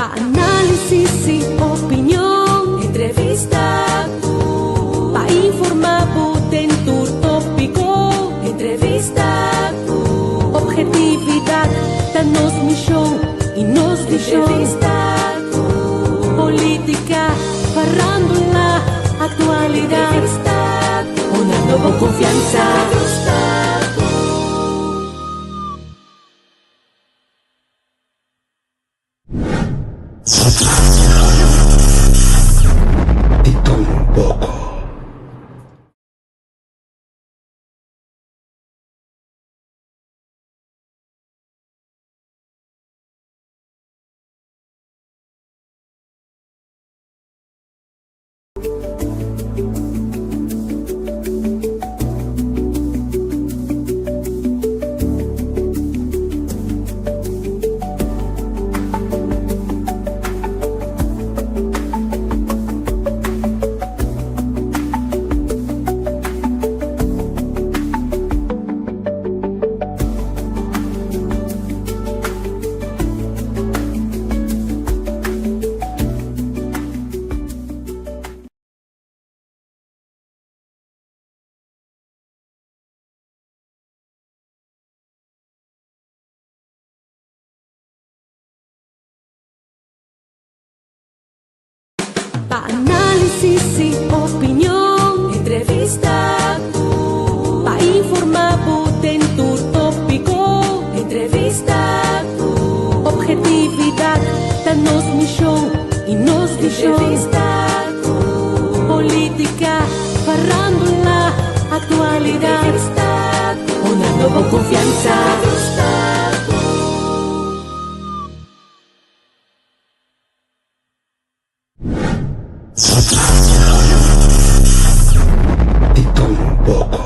Pa análisis i opinion. Entrevista ku. Pa informá bo den tur tópiko. Entrevista ku. Objetividat ta nos mishon i nos vishon. Entrevista ku. Polítika, farándula, aktualidat. Entrevista ku. Hunando bo konfiansa. Entrevista ku. Di tur un poko. Pa análisis i opinion. Entrevista ku. Pa informá bo den tur tópiko. Entrevista ku. Objetividat ta nos mishon i nos vishon. Entrevista ku. Polítika, farándula, aktualidat. Entrevista ku. Hunando bo konfiansa. Entrevista ku. Di tur un poko.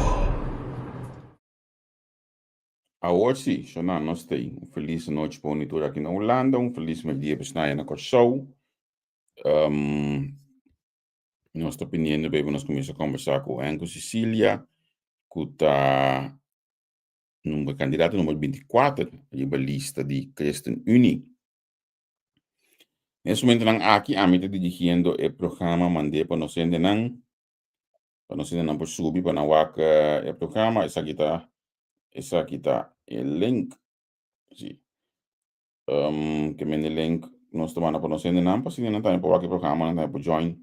Awor si, shona nos ta ei. Un felis anochi pa uni tur aki na Hulanda, un felis merdia pa esnan aya na Kòrsou. Nos ta piniendo pa nos kuminsá kombersá ku Henko Cicilia, ku ta number kandidato number binti kuater riba lista di Christen Unie. Na es momentonan aki ami ta dirigiendo e programa mand'é pa nos hendenan, pa nos hendenan por subi pa nan wak e programa. Esaki ta esaki ta e link. Si. Ke mende link nos ta manda pa nos hendenan pa asina nan tambe por wak e programa, nan tambe por join,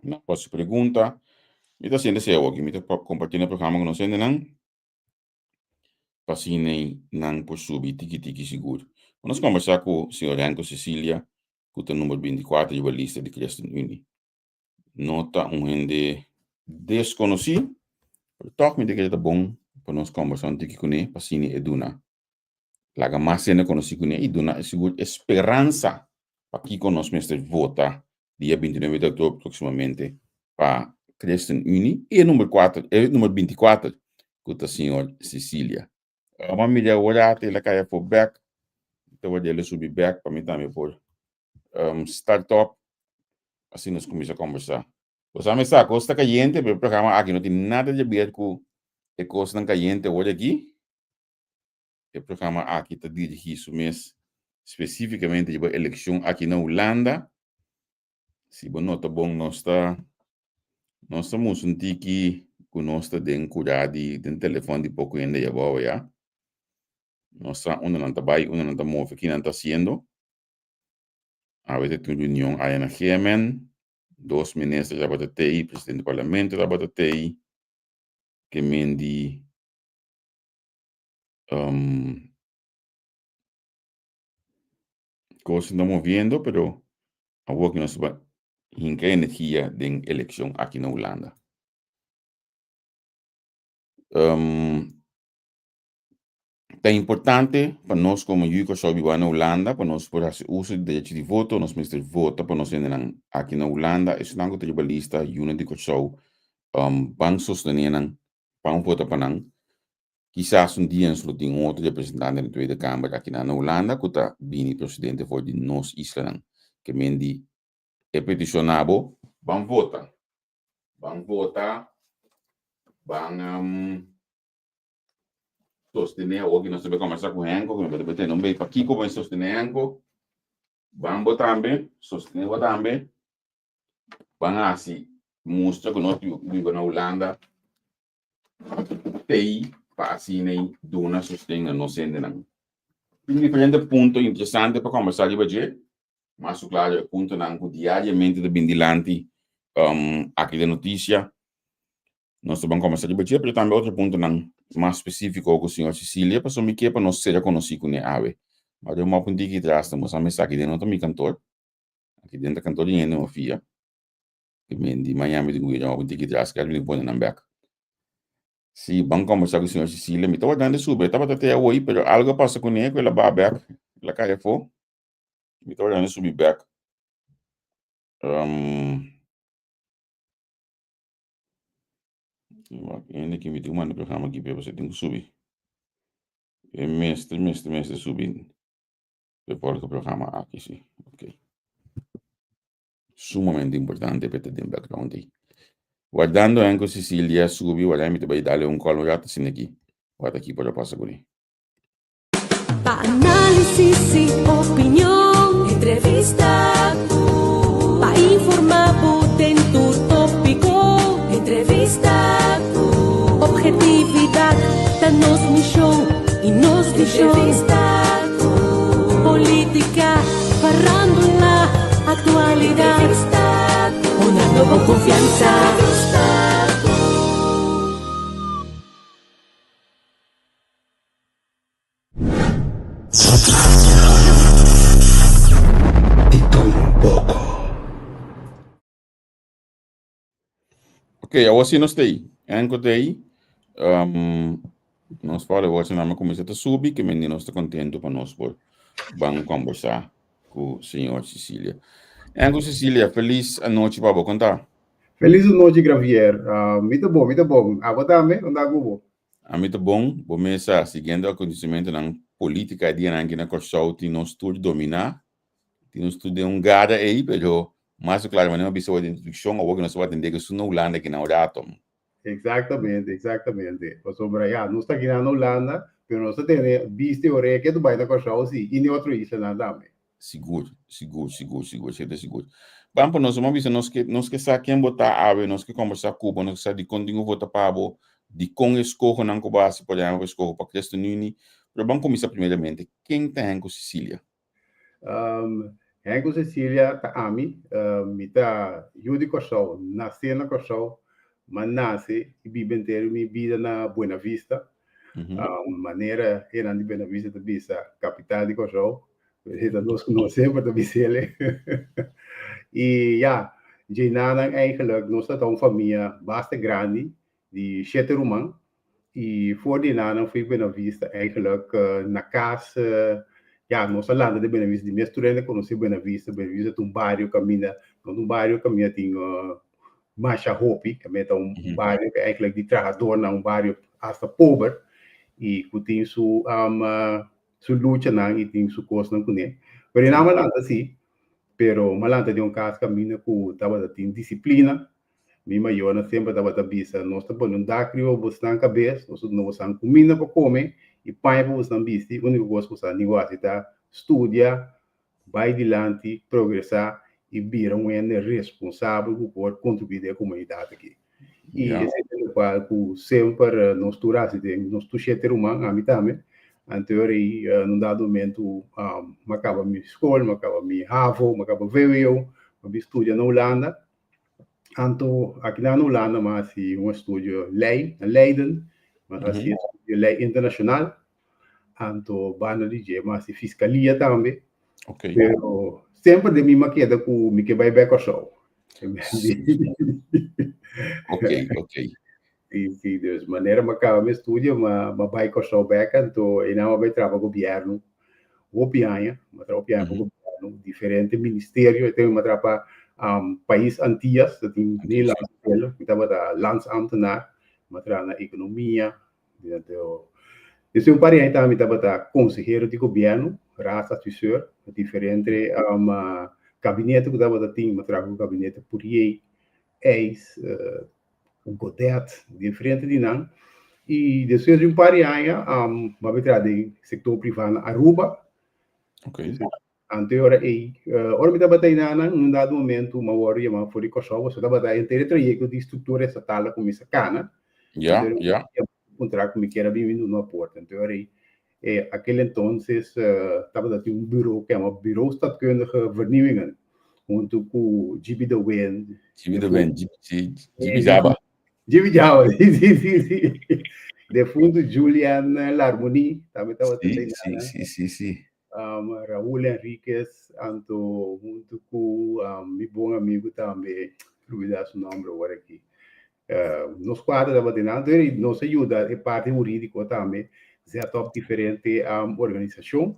nan por hasi pregunta. Mi ta haciendo esei awoki, mi ta compartiendo e programa ku nos hendenan. Pa asina nan por subi tiki tiki sigur. Bo nos kombersá ku señor Renko Cecilia ku ta number 24 riba lista di Christen Unie. No ta un hende deskonosí, pero tòg mi ta kere ta bon pa nos kombersá un tiki kuné pa asina e duna laga mas hende konosí kuné i duna sigur e speransa pakiko nos mester vota dia 29 di oktober próximamente pa Christen Unie i e number kuater, e number 24 ku ta señor Cecilia. Ora mi mira awor ata el a kai afó bèk, mi ta wòrdu el a subi bèk pa mi tambe por start up, asina nos kuminsá kòmbersá. Bo sa mi sa kos ta kayente pero e programa aki no tin nada di haber ku e kosnan kayente awor aki. E programa aki ta dirigí su mes spesífikamente riba elekshon aki na Hulanda. Si bo nota bon nos ta nos ta mustra un tiki ku nos ta den kurá di den telefòn di poko hende ei abou ya. Nos sa unda nan ta bai, unda nan ta move, ki nan ta hasiendo. Awe ta tin un reunion aya na GMN, dos minister tabata tei, presidente di parlamento tabata tei, ke men di Cosnan ta moviendo pero awor cu nos ta hinca energia den eleccion aki na Hulanda. Ta importante pa nos como yu Kòrsou biba na Hulanda pa nos por haci uso di derecho di voto, nos mester vota pa nos hendenan aki na Hulanda, esunnan cu ta riba lista yunan di Kòrsou ban sostene nan, ban vota pa nan. Kisas un dia nos lo tin un otro representante den Tweede Kamer aki na Hulanda ku ta bini presidente for di nos islanan. Ke men di e petishon na bo, ban vota. Ban vota, ban sostené. Awor ki nos ta bai kombersá ku Henko, ku mi ta bai tende un bei pakiko bo sostené Henko. Ban bo tambe, sostené bo tambe. Ban hasi mustra ku nos biba na Hulanda tei pa asina duna sosten na nos hendenan. Tin diferente punto interesante pa kombersá riba dje. Mas ku klaro e puntonan ku diariamente ta bin dilanti aki den notisia. Nos ta ban kombersá riba dje, pero tambe otro puntonan mas spesífiko ku señor Cecilia, pasobra mi ke pa nos sera konosí kuné awe. Ma den un mòp un tiki tras ta mustrá mi esaki den no ta mi kantor. Aki den ta kantor di hende mafia. Di men di Miami di Guira mòp un tiki tras, keda bini pone nan bèk. Si, ban kombersá ku señor Cecilia. Mi ta wardando e subi, e tabata te awor, pero algu a pasa kuné ku el a baha bèk, el a kai afó. Mi ta wardando e subi bèk. Wak, hende ki mi tin ku manda programa aki p'e pasobra e tin ku subi. E mester, mester, mester subi p'e por ku programa aki si. Ok. Sumamente importante p'e ta den background ei. Wardando Henko Cecilia subi, wardando mi ta bai dale un call un rato asina aki. Wak aki por a pasa kuné. Pa análisis y opinion, entrevista ku. Pa informá bo den tur tópiko, entrevista ku. Objetividad ta nos mishon y nos vishon. Entrevista ku. Polítika, farándula, aktualidat. Entrevista ku. Honrando bo konfiansa. Entrevista ku. Di tur un poko. Ok, awor si nos ta ei. Enko ta ei. Um, nos followers nan a kuminsá ta subi, ke mende nos ta kontentu pa nos por ban kombersá ku señor Cecilia. Enko Cecilia, felis anochi pa bo, kon ta? Felis anochi, Gravier. Uh, mi ta bon, mi ta bon. Abo tambe, kon ta ku bo? Ami ta bon, bo mes sa, siguiendo akontesimentonan polítika e dianan aki na Kòrsou tin nos tur dominá, tin nos tur den un gara ei, pero mas ku klaro manera mi a bisa awor den introdukshon, awor ku nos ta atendé ku esun na Hulanda aki na un rato. Exactamente, exactamente. Pasobra ya, nos ta aki na Hulanda, pero nos ta tene bista i orea ke ta bai na Kòrsou si, i na otro islanan tambe. Sigur, sigur, sigur, sigur, esei ta sigur. Ban pa nos, bo bisa nos ke nos ke sa ken bo ta awe, nos ke kombersá ku bo, nos ke sa dikon tin ku vota pa bo, dikon e skohonan ku bo hasi, por ehèmpel skoho pa ChristenUnie. Pero ban kuminsá primeramente, ken ta Henko Cecilia? Um, Henko Cecilia ta ami, mi ta yu di Kòrsou, nasé na Kòrsou, m'a nase i biba henter mi bida na Buena Vista. Um, manera hennan di Buena Vista ta bisa, kapital di Kòrsou. Esta nos ku nos semper ta bisele. I ya, djenanan eigenlijk nos ta un famia basta grandi di shete ruman. I for di nanan fui Buena Vista eigenlijk na kas, ya nos a lanta den Buena Vista, di mes tur hende konosé Buena Vista. Buena Vista ta un bario kaminda, no ta un bario kaminda tin masha hopi, kaminda ta un bario ku eigenlijk di trahadornan, un bario asta pober i ku tin su su luchanan i tin su kosnan kuné. Pero e nan a lanta sí, pero mi a lanta den un kas kaminda ku tabata tin disiplina. Mi mayornan semper tabata bisa, nos ta pone un dak riba bosnan kabes, nos ta duna bosnan kuminda pa kome i paña pa bosnan bisti, úniko kos ku bosnan tin ku hasi ta studia, bai dilanti, progresá i bira un hende responsabel ku por kontribuí den e komunidat aki. I esei ta lokual ku semper nos tur hasi den nos tur shete ruman, ami tambe. Anto ora ei na un dado momentu mi a kaba mi skol, mi a kaba mi havo, mi a kaba vwo, mi a bin studia na Hulanda. Anto aki na Hulanda mi a hasi un estudio lei na Leiden, mi a hasi estudio lei internashonal. Anto banda di dje mi a hasi fiskalia tambe. Pero semper den mi mi a keda ku mi ke bai bek Kòrsou. Ok, ok. Sí, sí, dus manera mi a kaba mi estudio mi a bai Kòrsou bek anto einan mi a bai traha pa gobièrnu hopi aña, mi a traha hopi aña pa gobièrnu, diferente ministerio, e tempu mi a traha pa Pais Antias, ta tin Nederlandse mi tabata landsambtenaar, mi a traha na ekonomia, Desde un par di aña tambe mi tabata konsehero di gobièrnu, raadsadviseur, na diferente kabinete ku tabata tin, mi a traha ku kabinete Pourier, Eis, Godett, diferente di nan. I despues di un par di aña mi a bai traha den sektor privá na Aruba. Anto e ora ei, ora mi tabata einanan, un dado momento mi a wòrdu yamá for di Kòrsou, pasobra tabata henter e trayekto di struktura estatal a kuminsá kana. Anto e ora ei mi puntra ku mi kier a bini duna un aporte. Anto e ora ei, aquel entonces tabata tin un buro ku yama Bureau Stadkundige Vernieuwingen, huntu ku GB de Wind. GB de Wind, GB Java. GB Java, si, si, si, si. Defuntu Julian Larmonie tambe tabata einanan. Si, si, si, si. Raul Enriquez, anto huntu ku mi bon amigu tambe, lubida su nomber awor aki. Nos kuater tabata einan, anto nos a yuda e parti hurídiko tambe zet op diferente organisashon.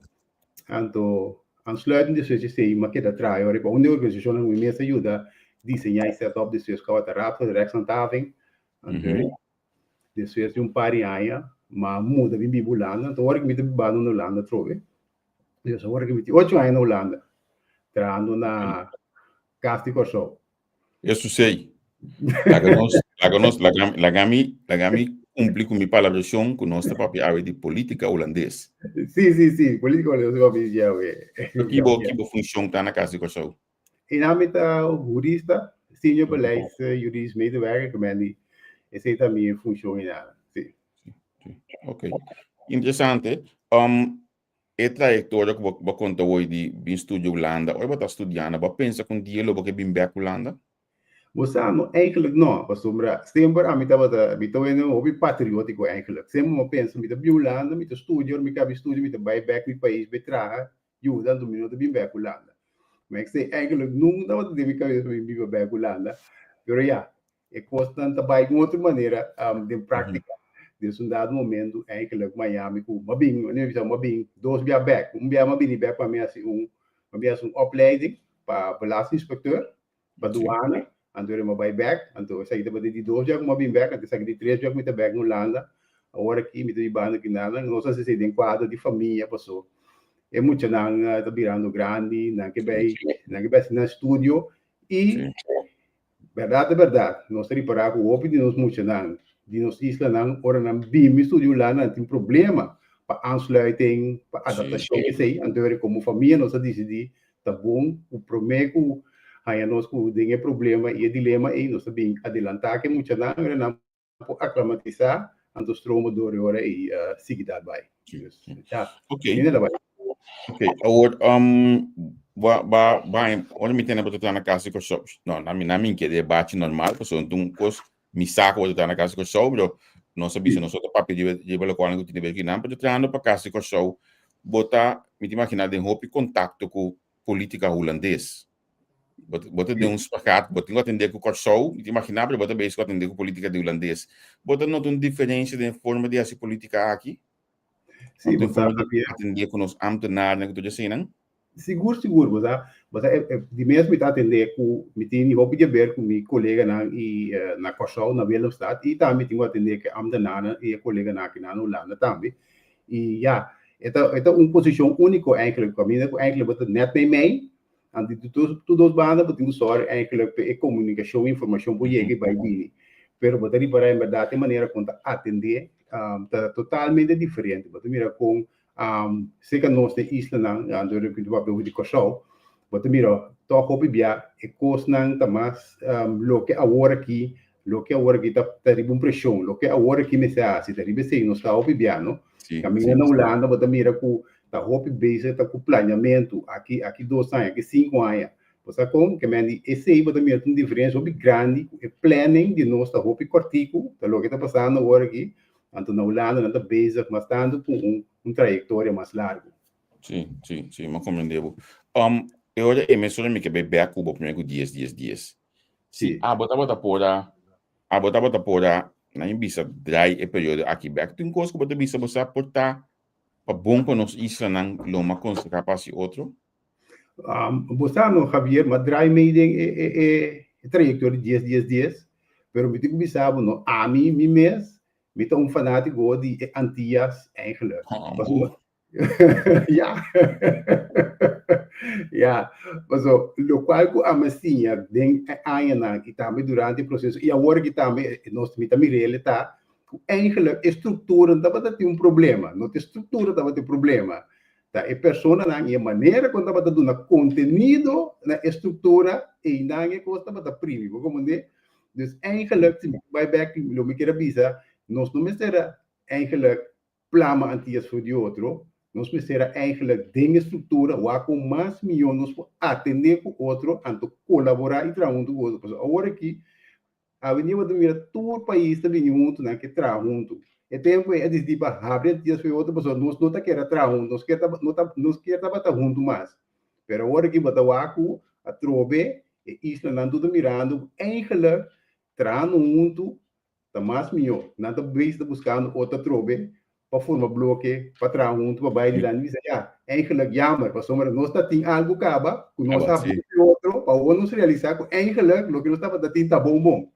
Anto aansluitend despues di esei mi a keda traha ora pa un di e organisashonnan ku mi mes a yuda diseñá i set op despues ku tabata Raad voor de Rechtshandhaving. Anto Despues di un par di aña, m'a muda bin biba Hulanda. Anto ora ku mi ta bibando na Hulanda atrobe, dus ora ku mi tin ocho aña na Hulanda, trahando na Kas di Kòrsou. Eso sei. Laga nos, laga nos, laga, laga mi, laga mi kumpli ku mi palabrashon ku nos ta papia awe di polítika hulandes. Sí, sí, sí, polítika hulandes nos ta papia di awe. Ki bo, ki bo funshon ta na Kas di Kòrsou? I nan mi ta hurista, senior beleids juridisch medewerker, ku men di esei ta mi funshon i nada, si. Ok, interesante. E trayektoria ku bo bo konta hoy di bin studia Hulanda, ora bo ta studiando, bo a pensa ku un dia lo bo ke bin bèk Hulanda? Bo sa no, eigenlijk no, pasobra semper ami tabata, mi ta wende hopi patriótiko eigenlijk. Semper mi a pensa mi ta bin Hulanda, mi ta studia, ora mi kaba di studia mi ta bai bèk mi pais bai traha, yuda, anto mi no ta bin bèk Hulanda. Ma ek sey eigenlijk nunca tabata den mi cabeza pa mi biba bek Hulanda. Pero ya, e cosnan ta bai un otro manera den práctica. Des un dado momento eigenlijk Miami cu m'a bin, mi bisa m'a bin dos bia bek. Un bia m'a bini bek pa mi haci un, m'a bin haci un opleiding pa belastinginspecteur, pa douane. Anto m'a bai bek, anto esaki tabata di dos bia cu m'a bin bek, anto esaki di tres bia cu mi ta bek na Hulanda. Awor aki mi ta bibando aki nan, nos a haci esey den cuadro di famia paso E muchanan ta birando grandi, nan ke bai, nan ke bai hasi nan studio i bèrdat ta bèrdat, nos ta ripará ku hopi di nos muchanan di nos islanan ora nan bini studia Hulanda nan tin problema pa aansluiting, pa adaptashon esei, anto wèri komo famia nos a disidí ta bon ku promé ku haña nos ku den e problema i e dilema ei nos ta bin adelantá ku e muchanan ora nan por aclimatisá, anto stromo dor e ora ei sigui dal bai. Dus, ja, Ok. asina ta bai. Ok, awor, ba, ba, ba, ora mi tene bo ta traha na Kas di Kòrsou, no, na mi, na mi kede bachi normal, pasobra un kos mi sa ku bo ta traha na Kas di Kòrsou, pero nos a bisa nos no ta papia riba, riba lokual ku tin di ber ku nan, pero trahando pa Kas di Kòrsou, bo ta, mi ta imaginá, den hopi kontakto ku polítika hulandes. Bo ta, bo ta den un spagaat, bo tin ku atendé ku Kòrsou, mi ta imaginá, pero bo ta bezig ku atendé ku polítika di hulandes. Bo ta nota un diferensia den forma di hasi polítika aki? Sí, Den bo sa, forma di atendé ku nos ámtenarnan ku tur eseinan? Sigur, sigur, bo sa, bo sa, di mes mi ta atendé ku, mi tin hopi di haber ku mi koleganan i na Kòrsou, na Willemstad, i tambe mi tin ku atendé ku e ámtenarnan i e koleganan aki na Hulanda tambe. I ya, e ta, e ta un posishon úniko eigenlijk, kaminda ku eigenlijk bo ta nèt meimei, Anto di tur dos banda bo tin ku sòru eigenlijk pa e komunikashon, informashon por yega i bai bini. Pero bo ta ripará en bèrdat e manera kon ta atendé ta totalmente diferente. Bo ta mira kon serka nos den islanan, anto ku ta papia di Kòrsou, bo ta mira tòg hopi bia e kosnan ta mas loke awor aki, loke awor aki ta riba un preshon, loke awor aki mester hasi, ta riba esei nos ta hopi bia, no? Kaminda na Hulanda bo ta mira ku ta hopi bezig ta ku planeamentu, aki aki dos aña, aki sinku aña. Bo sa kon? Ke men di esei bo ta mira ta un diferensia hopi grandi ku e planning di nos ta hopi kòrtiku, ta loke ta pasando awor aki, anto na Hulanda nan ta bezig mas tantu ku un un trayektoria mas largu. Sí, sí, sí, mi a komprende bo. E ora ei mesora mi ke bai bèk ku bo promé ku dies dies dies. Si abo tabata por a Abo tabata por a, nan e bisa, drai e periodo aki bek. Tin kos ku bo ta bisa bo sa por ta pa bon pa nos islanan lo m'a konsehá pa hasi otro? Bo sa no, Javier, m'a drai mei den e e e trayektoria di dies dies dies, pero mi tin ku bisa bo no, ami mi mes mi ta un fanátiko di e Antillas eigenlijk. Pasobra Ja. Ja. Paso, lokual ku ami a siña den e añanan i tambe durante e proseso i awor aki tambe nos mi ta mir'el ta ku eigenlijk e struktura no tabata tin un problema, no ta e struktura tabata e problema. Ta e personanan i e manera kon tabata duna kontenido na e struktura einan e kos tabata primi. Bo komprendé? Dus eigenlijk, si mi bai bèk, lo mi kier a bisa, nos no mester a eigenlijk plama Antias for di otro, nos mester a eigenlijk den e struktura wak kon mas mihó nos por atendé ku otro anto kolaborá i traha huntu ku otro. Pasobra awor aki Awendia bo ta mira tur pais ta bini huntu, nan ke traha huntu. E tempu ei a disidí pa habri Antias for e otro pasobra nos no ta kere a traha huntu, nos kier taba no ta nos kier tabata huntu mas. Pero awor aki bo ta wak ku atrobe e islanan tur ta mirando ku eigenlijk trahando huntu ta mas mihó. Nan ta bezig ta buskando otro atrobe pa forma bloke, pa traha huntu, pa bai dilanti. Mi bisa, ya, eigenlijk jammer, pasobra nos ta tin algu kaba ku nos ta habri ku otro, pa awor nos realisá ku eigenlijk loke nos tabata tin ta bon bon.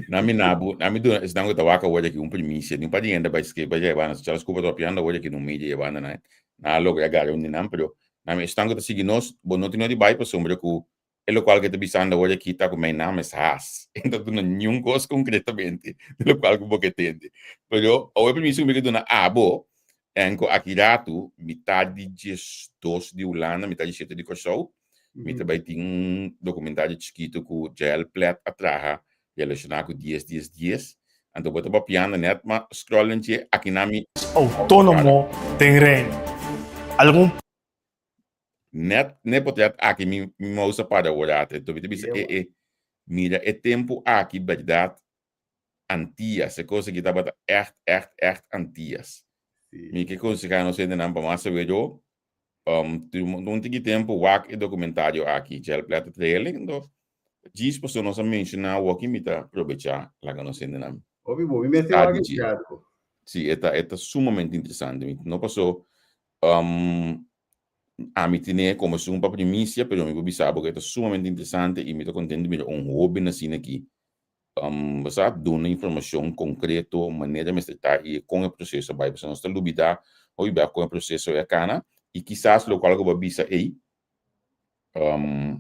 Na mi nabu, na mi duna esnan ku ta wak awor aki un primisia, ni un par di hende bai skirbi bai dje banda, Charles Cooper ta papiando awor aki na un media dje banda nan, nan a logra gara un di nan, pero na mi esnan ku ta sigui nos, bo no tin no di bai pasobra ku E lokual ku e ta bisando awor aki ta ku mijn naam is Haas. E no ta duna niun kos konkretamente di lokual ku bo ke tende. Pero awor e permiso ku mi ke duna abo, en ku aki ratu, mitar di 12 di Hulanda, mitar di shete di Kòrsou, mi ta bai tin un dokumentario chikitu ku Jael Plet a traha relashoná ku dies dies dies. Anto bo ta papiando nèt ma scroll den dje, aki nan mi. Outónomo den Reino. Algun. Net ne potret aki mi mi mouse a para ora ate. Enton mi ta bisa e e mira e tempu aki berdad Antias e cosa aki tabata echt echt echt Antias. Mi ke conseha nos hendenan pa mas sabedo um un tiki tempu wak e documentario aki Jel Plet a trae enton djis pasobra nos a menciona awoki mi ta probecha laga nos hendenan Hopi bo, mi mester wak e teatro. Si, e ta e ta sumamente interesante. Mi no paso Um, ami tine como esun pa primicia, pero mi por bisa bo que ta sumamente interesante y mi ta contento mira un hoben asina aki. Um, bo sa, duna informacion concreto, manera mester ta y con e proceso bai. Pasobra nos ta lubida hopi bia con e proceso e a cana y kisas locual cu bo a bisa ey, um,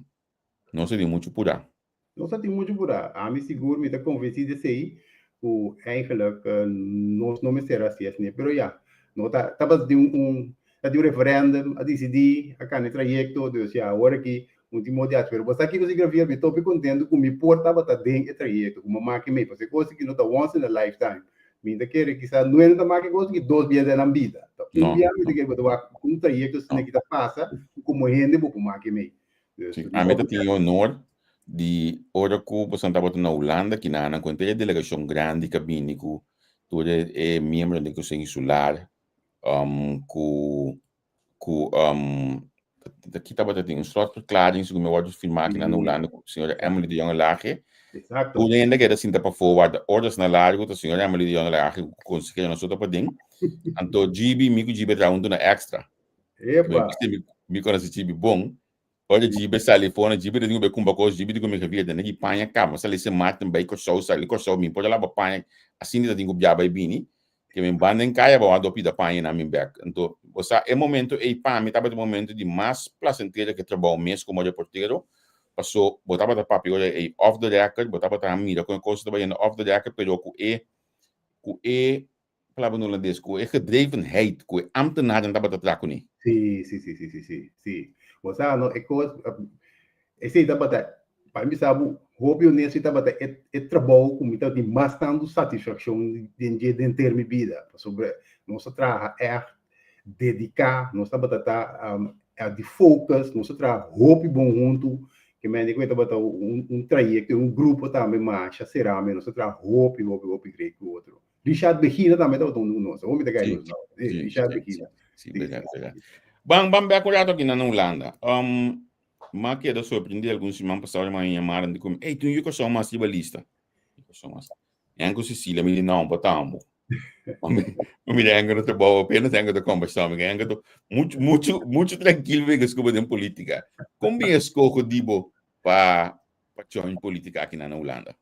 no sa tin mucho pura. No sa tin mucho pura. Ami sigur mi ta convenci di esey cu eigenlijk nos no mester haci asina. Pero ya, no ta tabata tin un ta tin un referendum, a dicidi, a cana e trayecto, dus ya, awor aki un tin modo di haci. Pero bo sa kico si Gravier, mi topi contento cu mi por tabata den e trayecto, cu mi a maki mey, pasobra e cos aki no ta once in a lifetime. Mi ta kere kisa nueve ta maki cos aki dos bia den nan bida. Ta un bia mi ta kere bo ta wak un trayecto asina ki ta pasa cu como hende bo por maki mey. Sí, ami ta tin e honor di ora ku boso tabata na Hulanda kinanan ku henter e delegashon grandi ku a bini ku tur e e miembronan di Konseho Insular um ku ku um ta ki tabata tin un slotverklaring segun mi a wòrdu firmá kinan na Hulanda ku señora Emily de Jonge Lage. Exacto. Tur hende keda sinta pafó warda ordas na largu ta señora Emily de Jonge Lage ku konseheronan so ta paden. Anto Gibi mi ku Gibi a traha huntu na Extra. Epa. Mi, mi conoce Chibi bon. Ora Chibi sali fora, Chibi ta digo kumba kos, Chibi digo mi gevia, tene ki paña kaba, sali Sint Maarten bai Kòrsou, sali Kòrsou, mi por a laba paña, asina ta tin ku bia bai bini, ke mi banda en kaya bo a do pida paña na mi bek. Anto, bo sa, e momento ei pa mi tabata e momento di mas placentero ke trabou mes komo reportero, paso bo tabata papia ora ei off the record, bo tabata mira kon e kos ta bayendo off the record, pero ku e, ku e Palabra na holandes, ku e gedrevenheid ku e ambtenaren tabata traha kuné. Sí, sí, sí, sí, sí, sí, sí. Bo sa, no, e kos, esei tabata, pa mi bisa bo, hopi honesto, e tabata e, e trabou ku mi tabatin mas tantu satisfakshon den dje den ter mi bida. Pasobra nos a traha ègt dediká, nos tabata ta di focus, nos a traha hopi bon huntu, ke mende ku e tabata un, un trayekto, un grupo tambe masha será, nos a traha hopi, hopi, hopi great ku otro. Richard Begina tambe tabata un di nos. Awor mi ta kai nos nou. Sí, Richard Begina. Sí, verdad, verdad. Ban, ban bek un rato aki na Hulanda. Um, ma keda sorprendí algun siman pasado ma yamaron di komi, ey, tin un yu Kòrsou mas riba lista. Kòrsou mas. Henk ku Cecilia mi di no, bo tambo. Mi mira Henk no trabou, apenas Henk ta kombersá. Mi Henk ta mucho, mucho, mucho trankil mi skuba den politika. Kon bin e skoho di bo pa pa join politika aki na Hulanda?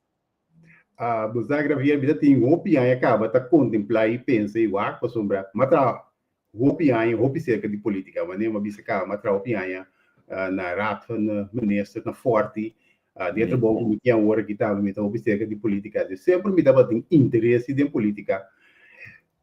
Ah, bo sa Gravier, mi ta tin hopi aña kaba ta kontemplá i pensa i wak pasobra mi a traha hopi aña hopi serka di politika. Wanneer mi a bisa kaba mi a traha hopi aña na Raad van Minister na Forti. Den e trabou ku mi tin awor aki tambe mi ta hopi serka di politika. Dus semper mi tabatin interes den politika.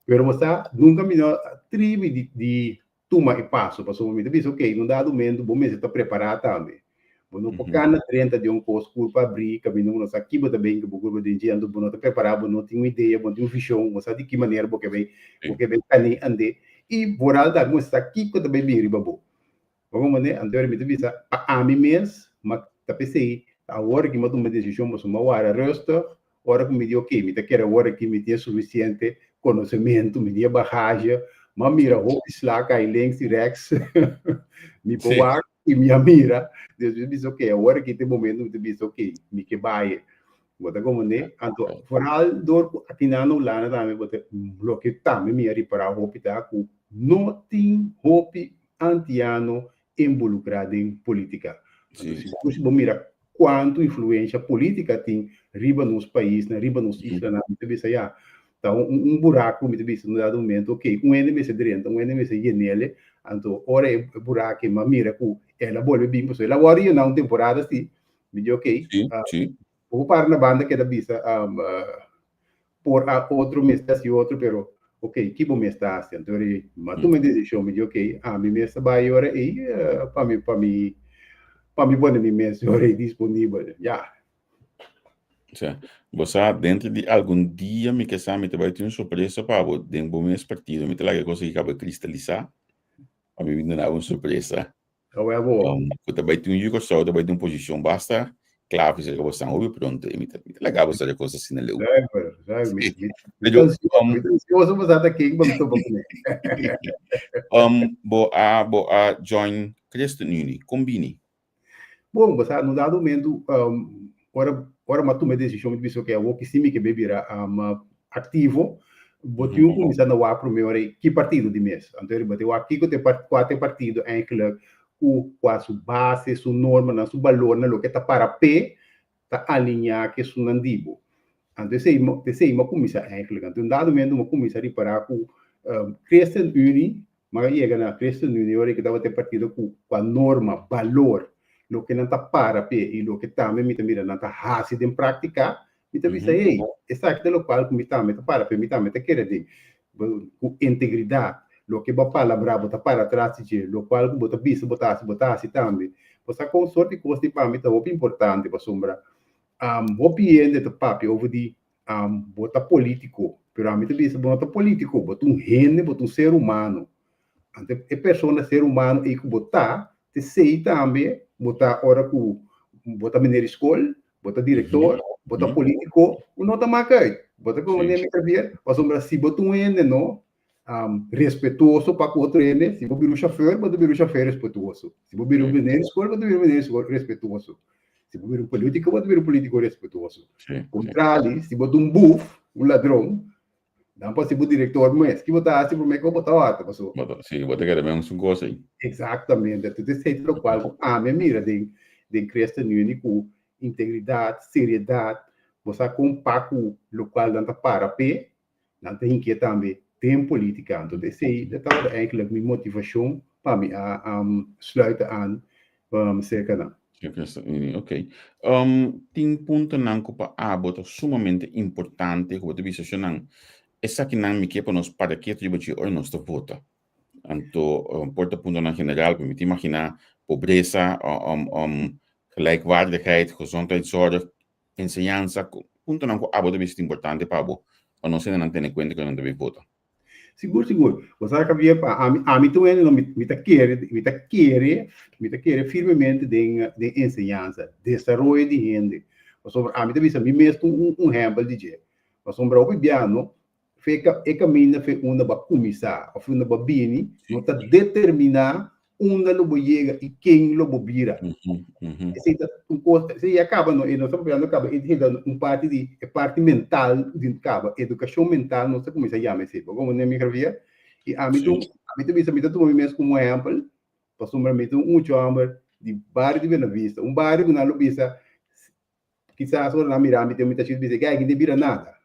Pero bo sa nunka mi no a tribi di di. tuma e paso, pasobra mi ta bisa, ok, un dado momento bo mester ta prepará tambe. Bo no por kana drenta den un kos kurpa abrí, kaminda bo no sa ki bo ta bin ku bo kurpa den dje, anto bo no ta prepará, bo no tin un idea, bo no tin un vishon, bo no sa di ki manera bo ke bai, bo ke bai kani and'é, i vooral tambe bo mester sa kiko ta bai bin riba bo. Bo comprende? Anto mi ta bisa, pa ami mes, ma ta p'esei, awor ki mi a tuma e desishon, pasobra mi a wara rustig, Ora ku mi di oke, mi ta kere awor aki mi tin e sufisiente konosementu, mi tin e bagahe, m'a mira hopi sla kai links i rèks, mi por wak i mi a mira, despues mi bisa oke, awor aki ta e momento mi ta bisa oke, mi ke bai. Bo ta komprendé? Anto foral dor ku aki nan na Hulanda tambe bo ta loke tambe mi a ripará hopi ta ku no tin hopi antiano involukrá den polítika. Anto si bo mira Kuantu influensha polítika tin riba nos paisnan, riba nos islanan? Mi ta bisa ya, ta un buraku, mi ta bisa un dado momento, ok, un hende mester drenta, un hende mester yenele, anto ora e buraki mi a mira ku el a bolbe bin, pasobra el a wòrdu yená un temporada si, mi di ok, bo por para na banda keda bisa por a otro mester hasi otro, pero ok, ki bo mester hasi? Anto ora mi a tuma e desishon, mi di ok, ami mester bai ora ei pa mi pa mi pa mi pone mi mes ora ei disponibel, ya. Osea, bo sa dentro di algun dia mi ke sa mi ta bai tin un sorpresa pa bo den bo mes partido, mi ta laga e kos aki kaba kristalisá pa mi bin duna bo un sorpresa. Ku ta bai tin un yu Kòrsou ta bai tin un posishon basta klave serka bo stan hopi pronto i mi ta mi ta laga bo sa e kos asina leu. Zuiver, zuiver. Mi, mi, mi ta ansioso, mi ta ansioso pa sa ta ken ku mi topa kuné. Bo a bo a join ChristenUnie, kon bini? Bon, bo sa, no dado momento, ora ora mi a tuma e desishon mi ta bisa oke awor ki si mi ke bai bira aktivo, bo tin ku kuminsá na wak promé ora ki partido di mes. Anto bo tin wak kiko ta e kua ta e partido eigenlijk ku kua su base, su normanan, su balornan, loke ta para p'e ta aliñá ku esunnan di bo. Anto esei esei mi a kuminsá eigenlijk. Anto un dado momento mi a kuminsá ripará ku ChristenUnie, mi a yega na ChristenUnie ora ku tabata e partido ku kua norma, balor, loke nan ta para p'e i loke tambe mi ta mira nan ta hasi den práktika, Mi ta bisa, hey, esaki ta lokual ku mi tambe ta para p'e, mi tambe ta kere den. Ku integridat, loke bo a palabrá, bo ta para tras di dje, lokual ku bo ta bisa bo ta hasi, bo ta hasi tambe. Bo sa kon sort di kos di pa mi ta hopi importante pasobra hopi hende ta papia over di bo ta polítiko, pero ami ta bisa bo no ta polítiko, bo ta un hende, bo ta un ser humano. Anto e persona, ser humano ei ku bo ta, t'esei tambe bo ta ora ku bo ta meneer di skol, Bo ta director, bo ta politico, u no ta maak uit. Bo ta como mi Javier, pasobra si bo ta un hende no respetuoso pa cu otro hende, si bo bira un chauffeur, bo ta bira un chauffeur respetuoso. Si bo bira un meneer di school, bo ta bira un meneer di school respetuoso. Si bo bira un politico, bo ta bira un politico respetuoso. Contrali, si bo ta un boef, un ladron, Dan pa si bo director mes. Ki bo ta hasi promé ku bo ta wak paso. Bo ta, sí, bo ta kere mes un kos ei. Exactamente. Entonces esei ta lokual ku ami a mira den den ChristenUnie ku integridat, seriedat, bo sa kon pa ku lokual nan ta para p'e, nan ta hinkié tambe den politika. Entonces esei ta tabata eigenlijk mi motivashon pa mi a sluiten aan serka nan. Ok. Tin puntonan ku pa abo ta sumamente importante ku bo ta bisa shonnan, esakinan mi ke pa nos para ketu riba dje ora nos ta vota. Anto por ta puntonan general, pero mi ta imaginá pobresa, gelijkwaardigheid, gezondheidszorg, enseñansa, puntonan ku abo ta bisa ta importante pa abo pa nos hendenan tene kuenta ku nan ta bai vota. Sigur, sigur. Bo sa Javier, pa ami, ami ta un hende no, mi, mi ta kere, mi ta kere, mi ta kere firmemente den, den enseñansa, desaroyo di hende. Pasobra ami ta bisa mi mes ta un, un ehempel di dje. Pasobra hopi bia no, fe ka, e kaminda fe unda bo a kuminsá òf unda bo a bini, no ta determiná unda lo bo yega i ken lo bo bira. Esei ta un kos, esei ya kaba no, e nos ta papiando kaba, e ta un parti di e parti mental di kaba, edukashon mental nos ta kuminsá yama esei. Bo komo mi Javier? I ami ta un, ami ta bisa mi ta tuma mi mes komo ehèmpel, pasobra mi ta un mucha hòmber di bario di Buenavista, un bario ku nan lo bisa, kisas ora nan mira mi mi ta bisa, e aki no ta bira nada.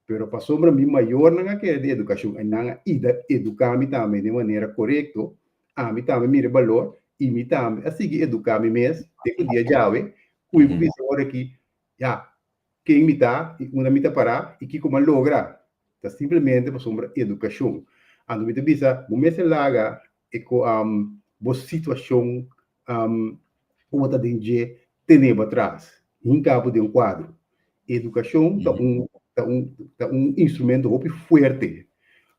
Pero pasobra mi mayornan a kere di edukashon i nan a ida eduká mi tambe den manera korekto, ami tambe mira e balor i mi tambe a sigui eduká mi mes te ku dia djawe ku mi por bisa ora aki, ya, ken mi ta i unda mi ta pará i kiko mi a logra. Ta simplemente pasobra edukashon. Anto mi ta bisa, bo mester laga. e ku bo situashon ku bo ta den dje tene bo atras, hinka bo den un kuadro. Edukashon ta un ta un ta un instrumento hopi fuerte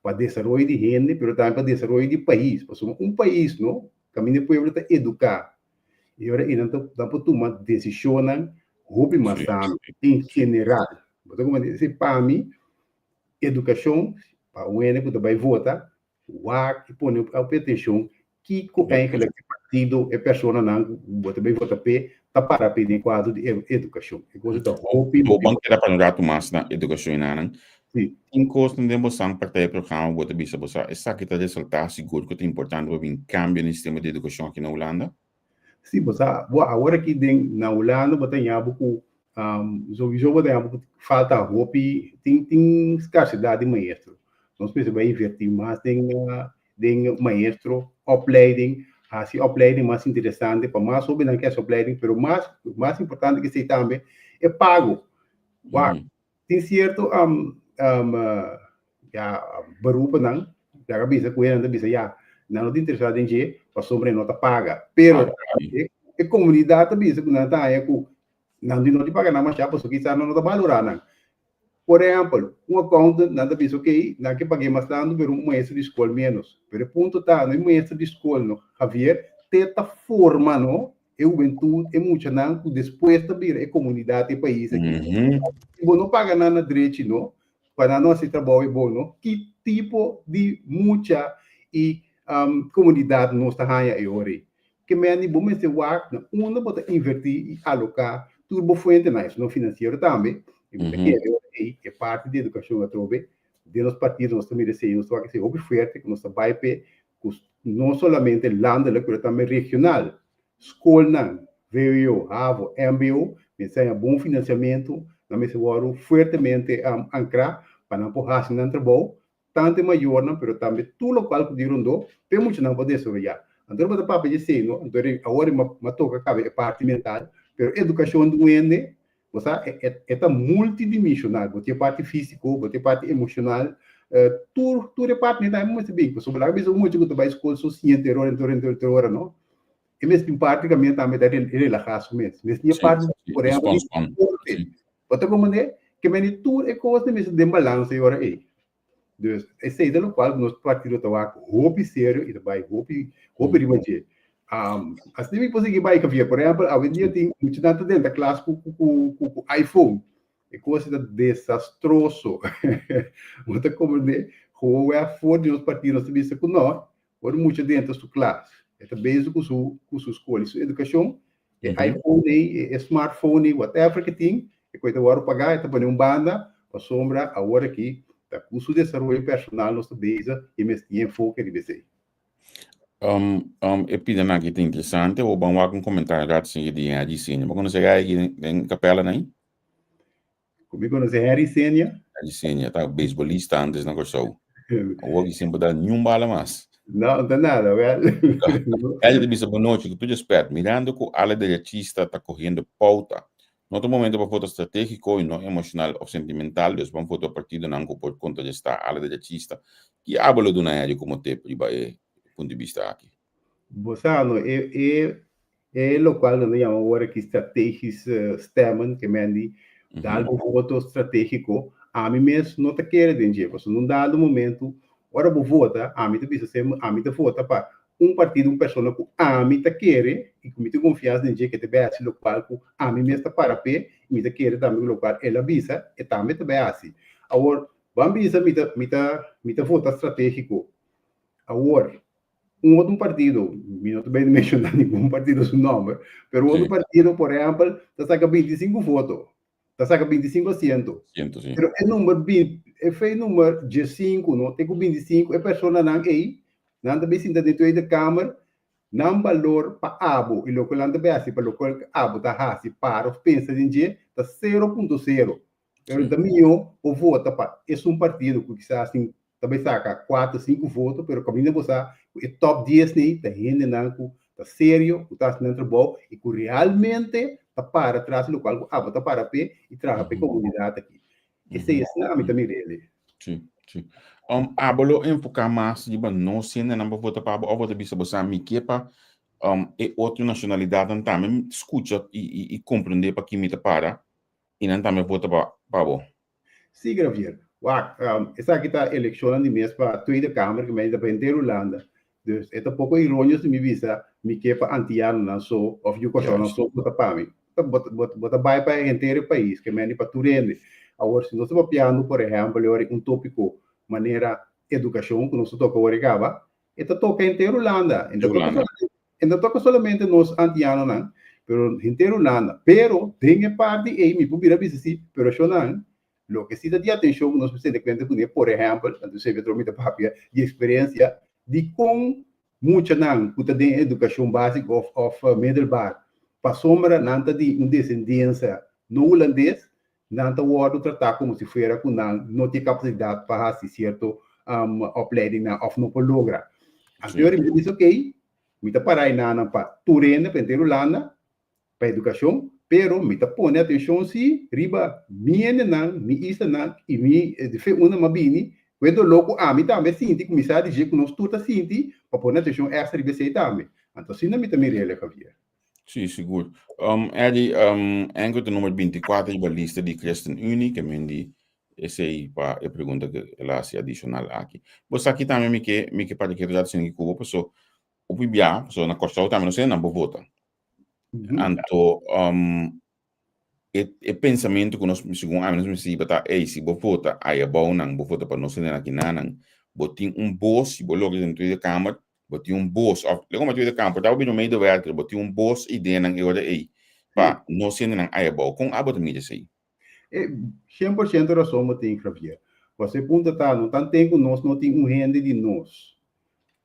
pa desaroyo di hende pero tambe pa desaroyo di pais, pasobra un pais no kaminda e pueblo ta eduká e ora ei nan ta nan por tuma desishonnan hopi mas sano en general. Bo ta komprende? Esei pa mi edukashon pa un hende ku ta bai vota wak i pone hopi atenshon kiko eigenlijk e partido, e personanan ku bo ta bai vota p'e ta para p'e den kuadro di edukashon. E kos ta hopi Bo ban keda pa un ratu mas na edukashon i nanan. Tin kosnan den bo san partij e programa bo ta bisa bo sa esaki ta resaltá sigur ku ta importante pa bin kambio den sistema di edukashon aki na Hulanda? Sí, bo sa, bo awor aki den na Hulanda bo ta haña bo ku souiso bo ta haña bo ku falta hopi, tin tin skarsedat di maestro. Nos mester bai invertí mas den den maestro, opleiding, hasi opleiding mas interesante pa mas hóbennan ke hasi opleiding, pero mas mas importante ke esei tambe e pago. Wak, Tin cierto ya beroepennan ya ka bisa ku nan ta bisa ya nan no ta interesa den dje pasobra e no ta paga pero e komunidat ta bisa ku nan ta haña ku nan no di paga nan masha pasobra kisas nan no ta balora nan. Por ehèmpel un accountant nan ta bisa ok nan ke pag'é mas tantu pero un maestro di skol ménos pero e punto ta no e maestro di skol no Javier te ta forma no e hubentud, e muchanan ku despues ta bira e komunidat, e pais aki. Si bo no paga nan na drechi no, pa nan no hasi trabou e bon no, ki tipo di mucha i komunidat nos ta haña e ora ei? Ke mende bo mester wak na unda bo ta invertí i aloká tur bo fuentenan, esun finansiero tambe, i bo ta kere e ora ei e parti di edukashon atrobe den nos partido nos ta mira esei, nos ta wak esei hopi fuerte ku nos ta bai p'e ku no solamente landelijk pero tambe regional. Skolnan, vwo, havo, mbo, mester haña bon finansiamentu, nan mester wòrdu fuertemente ankrá pa nan por hasi nan trabou, tantu e mayornan pero tambe tur lokual ku di rondó pa e muchanan por desaroyá. Anto bo ta papia di esei no, anto awor mi a toka kaba e parti mental, pero edukashon di un hende Bo sa, e, e, e ta multidimensional. Bo tin e parti físiko, bo tin e parti emoshonal, tur, tur e parti nan mester bin. Pasobra laga bisa un mucha ku ta bai skol so siña henter ora, henter ora, henter ora, no. E mester tin parti kaminda tambe ta relahá su mes. Mester tin e parti, por ehèmpel, di deporte. Bo ta komprendé? Ke mende tur e kosnan mester den balansa e ora ei. Dus esei ta lokual ku nos partido ta wak hopi serio i ta bai hopi hopi riba dje. Asina mi por sigui bai Javier. Por ehèmpel awendia tin muchanan ta drenta klas ku ku ku ku iPhone. E kos ta desastroso. Bo ta komprendé? Gewoon wèg for di nos partido nos ta bisa ku no, Ora un mucha drenta su klas, e ta bezig ku su ku su skol i su edukashon, e iPhone ei, e smartphone ei, whatever ke tin, e koe ta wòrdu pagá, e ta pone un banda, pasobra awor aki ta ku su desaroyo personal nos ta bezig i mes tin enfoke riba esei. E pidanan aki ta interesante. Bo ban wak un komentario rato sigui di Henry Senior. Bo konosé e aki den kapèla nan ei? Ku mi konosé Henry Senior. Henry Senior ta beisbolista antes na Kòrsou. Awor ki sin por da niun bala mas. No, no ta nada, wèl. Henry ta bisa bonochi ku tur respèt, mirando ku ala derechista ta kohiendo pouta, no ta momento pa vota stratégiko i no emoshonal òf sentimental, dus ban vota partidonan ku por kontrarestá ala derechista. Ki abo lo duna Henry komo tep riba e punto di bista aki? Bo sa no, e e E lokual nan ta yama awor aki strategisch stemmen, ke men di dal bo voto strategiko, ami mes no ta kere den dje, pasobra un dado momento ora bo vota, ami ta bisa semper ami ta vota pa un partido, un persona ku ami ta kere i ku mi tin konfiansa den dje ke ta bai hasi lokual ku ami mes ta para p'e i mi ta kere tambe ku lokual el a bisa e tambe ta bai hasi. Awor, ban bisa mi ta mi ta mi ta vota strategiko, awor Un otro partido, mi no ta bay menciona ningun partido su nomber, pero un otro partido, por ehempel, ta saca 25 voto, ta saca 25 asiento. Asiento, sí. Pero e number, e fe number 15, no, te cu 25, e personanan ey, nan ta bay sinta den Tweede Kamer, nan balor pa abo y loke nan ta bay haci pa loke abo ta haci, para of pensa den dje, ta 0.0. Pero ta mihó bo vota pa esun partido ku kisas tin ta bai saka kuater, sinku voto, pero kaminda bo sa ku e top dies nei ta hendenan ku ta serio, ku ta hasi nan trabou i ku realmente ta para tras di lokual ku abo ta para p'e i traha p'e komunidat aki. Esei esnan ami ta mir'é. Sí, sí. Abo lo enfoká mas riba nos hendenan pa vota pa abo òf bo ta bisa bo sa mi ke pa e otro nashonalidatnan tambe skucha i komprendé pa ki mi ta para i nan tambe vota pa bo? Sí, Gravier. Wak, esaki ta elekshonnan di mes pa Tweede Kamer ku mi ta pa henter Hulanda. Dus e ta poko ironio si mi bisa mi ke pa antianonan so òf yu Kòrsounan so vota pa mi. Bo ta bai pa henter e pais, ke mende pa tur hende. Awor, si nos ta papiando, por ehèmpel, ora un tópiko manera edukashon ku nos ta toka ora e kaba, e ta toka henter Hulanda. E ta toka solamente nos antianonan, pero henter Hulanda. Pero den e parti ei mi por bira bisa si, pero shonnan, loke si ta di atenshon ku nos mester tene kuenta kuné, por ehèmpel, anto esei mi ta papia di eksperensia di kon Muchanan ku ta den edukashon básiko òf middelbaar, pasobra nan ta di un desendensia no hulandes, nan ta wòrdu tratá komo si fuera ku nan no tin kapasidat pa hasi sierto opleidingnan òf no por logra. Anto mi ta bisa, okey, mi ta pará enanan pa tur hende, pa henter Hulanda, pa edukashon, pero mi ta pone atenshon si riba mi hendenan, mi islanan i mi fe unda m'a bini, ku e doló ku ami tambe a sinti, ku mi sa di dje ku nos tur ta sinti, pa pone atenshon èkstra riba esei tambe. Anto asina mi ta mir'el, Javier. Sí, sigur. Eddie, Anker ta number 24 riba lista di ChristenUnie, ke men di esei pa e pregunta ku el a hasi adishonal aki. Bo sa ki tambe mi ke mi ke papia ketu dat esei ku bo, paso hopi bia, paso na Kòrsou tambe nos hende nan por vota. Anto, e, e pensamentu ku nos, segun ami, nos mester hiba ta, ey, si bo vota aya abou nan, bo vota pa nos hende aki nanan, bo tin un bos, si bo logra den Tweede Kamer, bo tin un bos, of, lego ma Tweede Kamer, por ta bo bira un medewerker, bo tin un bos ideanan e ora ey, pa nos hendenan aya abou. Kon abo ta mira esey? E 100% rason bo tin, Javier. Pasobra e punto ta, no tanten ku nos no tin un hende di nos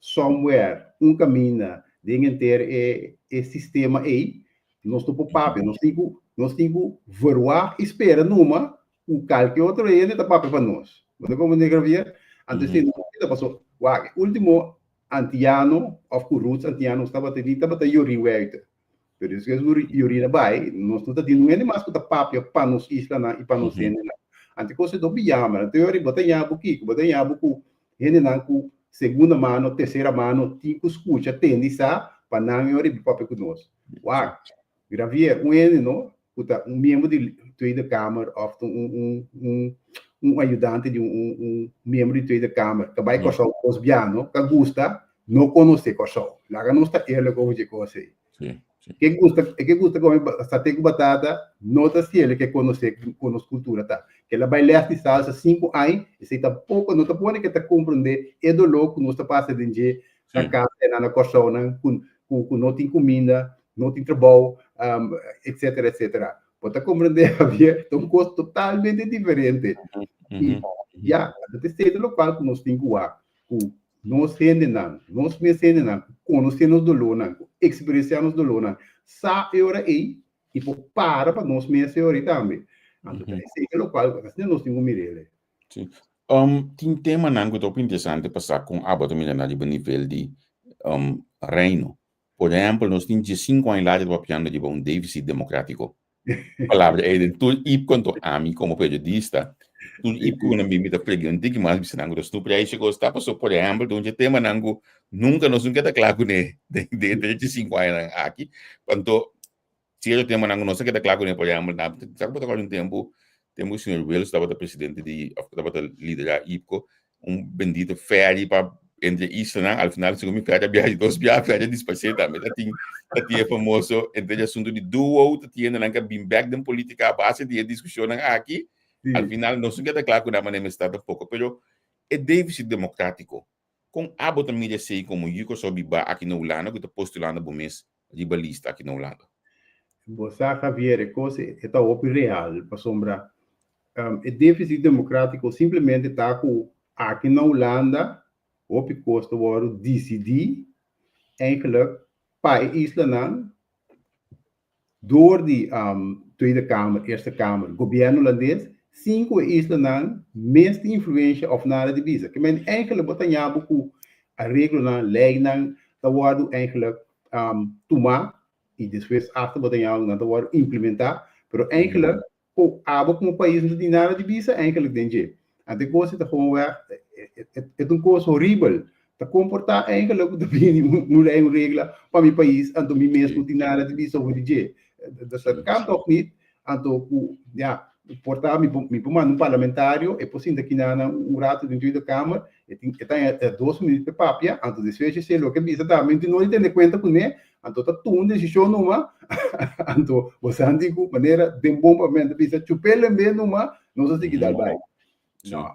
somewhere, un kaminda den henter e e sistema ei, nos no por papia, nos tin ku nos tin ku verwagt i spera numa ku kalke otro hende ta papia pa nos. Bo ta komprende, Javier? Anto esei no por keda paso wak, e ultimo antiano òf ku roots antiano nos tabata tin tabata Yorin Wuite. Pero despues ku Yorin a bai, nos no ta tin un hende mas ku ta papia pa nos islanan i pa nos hendenan. Anto e kos ei ta hopi jammer. Anto e ora bo ta ña bo kiko? Bo ta ña bo ku Hendenan ku segunda mano, tercera mano tin ku skucha, tende i sa pa nan e ora di papia ku nos. Wak, Gravier, un hende no ku ta un miembro di Tweede Kamer òf ta un un un un ayudante di un un un miembro di Tweede Kamer ta bai Kòrsou kos bia no ka gusta no konosé Kòrsou. Laga nos ta eerlijk over dje kos ei. Sí, sí. Ke gusta, e ke gusta come saté ku batata, no ta siele ke konosé kon nos kultura ta. Ke la bai les di salsa sinku añ, esei tampoko no ta pone ke ta komprondé e doló ku nos ta pasa den dje na kas einan na Kòrsounan ku ku ku no tin kuminda, no tin trabou, etsetera etsetera. Bo ta komprondé Javier? Ta un kos totalmente diferente. I ya, ta esei ta lokual ku nos tin ku wak, ku Nos hendenan, nos mes hendenan ku konosé nos dolónan, ku eksperensiá nos dolónan, sa e ora ei i por para pa nos mes e ora ei tambe. Anto ta esei ta lokual asina nos tin ku mir'el. Sí. Tin temanan ku ta hopi interesante pa sa kon abo ta mira nan riba nivel di Reino. Por ehèmpel, nos tin diesinku aña largu ta papiando riba un défisit demokrátiko. Palabra ei den tur ip konto ami komo periodista, tur ip ku nan bin mi ta fregi un tiki mas bisa nan ku ta snoep reisje kos ta paso por ehèmpel ta un dje temanan ku nunka nos no keda kla kuné den den 35 añanan aki. Anto sierto temanan ku nos a keda kla kuné por ehèmpel na sa ku bo ta kòrda un tempu tempu ku señor Wils tabata presidente di òf tabata liderá IPKO un bendito ferry pa entre islanan, al final segun mi ferry a biaha dos biaha, ferry a disparsé tambe. Ta tin ta tin e famoso entre e asunto di duo, ta tin hendenan ku a bin bèk den politika a base di e diskushonnan aki. Al final nos no keda kla ku nan manera mester ta tampoco, pero e defisit demokratiko, kon abo ta mira esei komo yu Kòrsou bibá aki na Hulanda ku ta postulando bo mes riba lista aki na Hulanda? Bo sa Javier, e kos e ta hopi real pasobra E défisit demokrátiko simplemente ta ku aki na Hulanda hopi kos ta wòrdu disidí eigenlijk pa e islanan dor di Tweede Kamer, Eerste Kamer, gobièrnu hulandes sin ku e islanan mes tin influensha òf nada di bisa. Ke men eigenlijk bo ta ña bo ku areglonan, leinan ta wòrdu eigenlijk tumá i despues asta bo ta ña bo nan ta wòrdu implementá, pero eigenlijk Ku abo komo pais no tin nada di bisa eigenlijk den dje. Anto e kos ta gewoon weg, e ta un kos horibel. Ta komportá eigenlijk ku ta bini un lei, un regla pa mi pais, anto mi mes no tin nada di bisa over di dje. Dus dat kan tòg nit. Anto ku, ya, por ta mi por mi por manda un parlamentario, e por sinta kinan un rato den Tweede Kamer, e tin e ta haña dos minuut pa e papia, anto despues esei loke e bisa tambe tin no di tene kuenta kuné, anto ta tuma un desishon numa, anto bo sa di ku manera den bon papiamento ta bisa chup'é lembe numa, nos a sigui dal bai. No,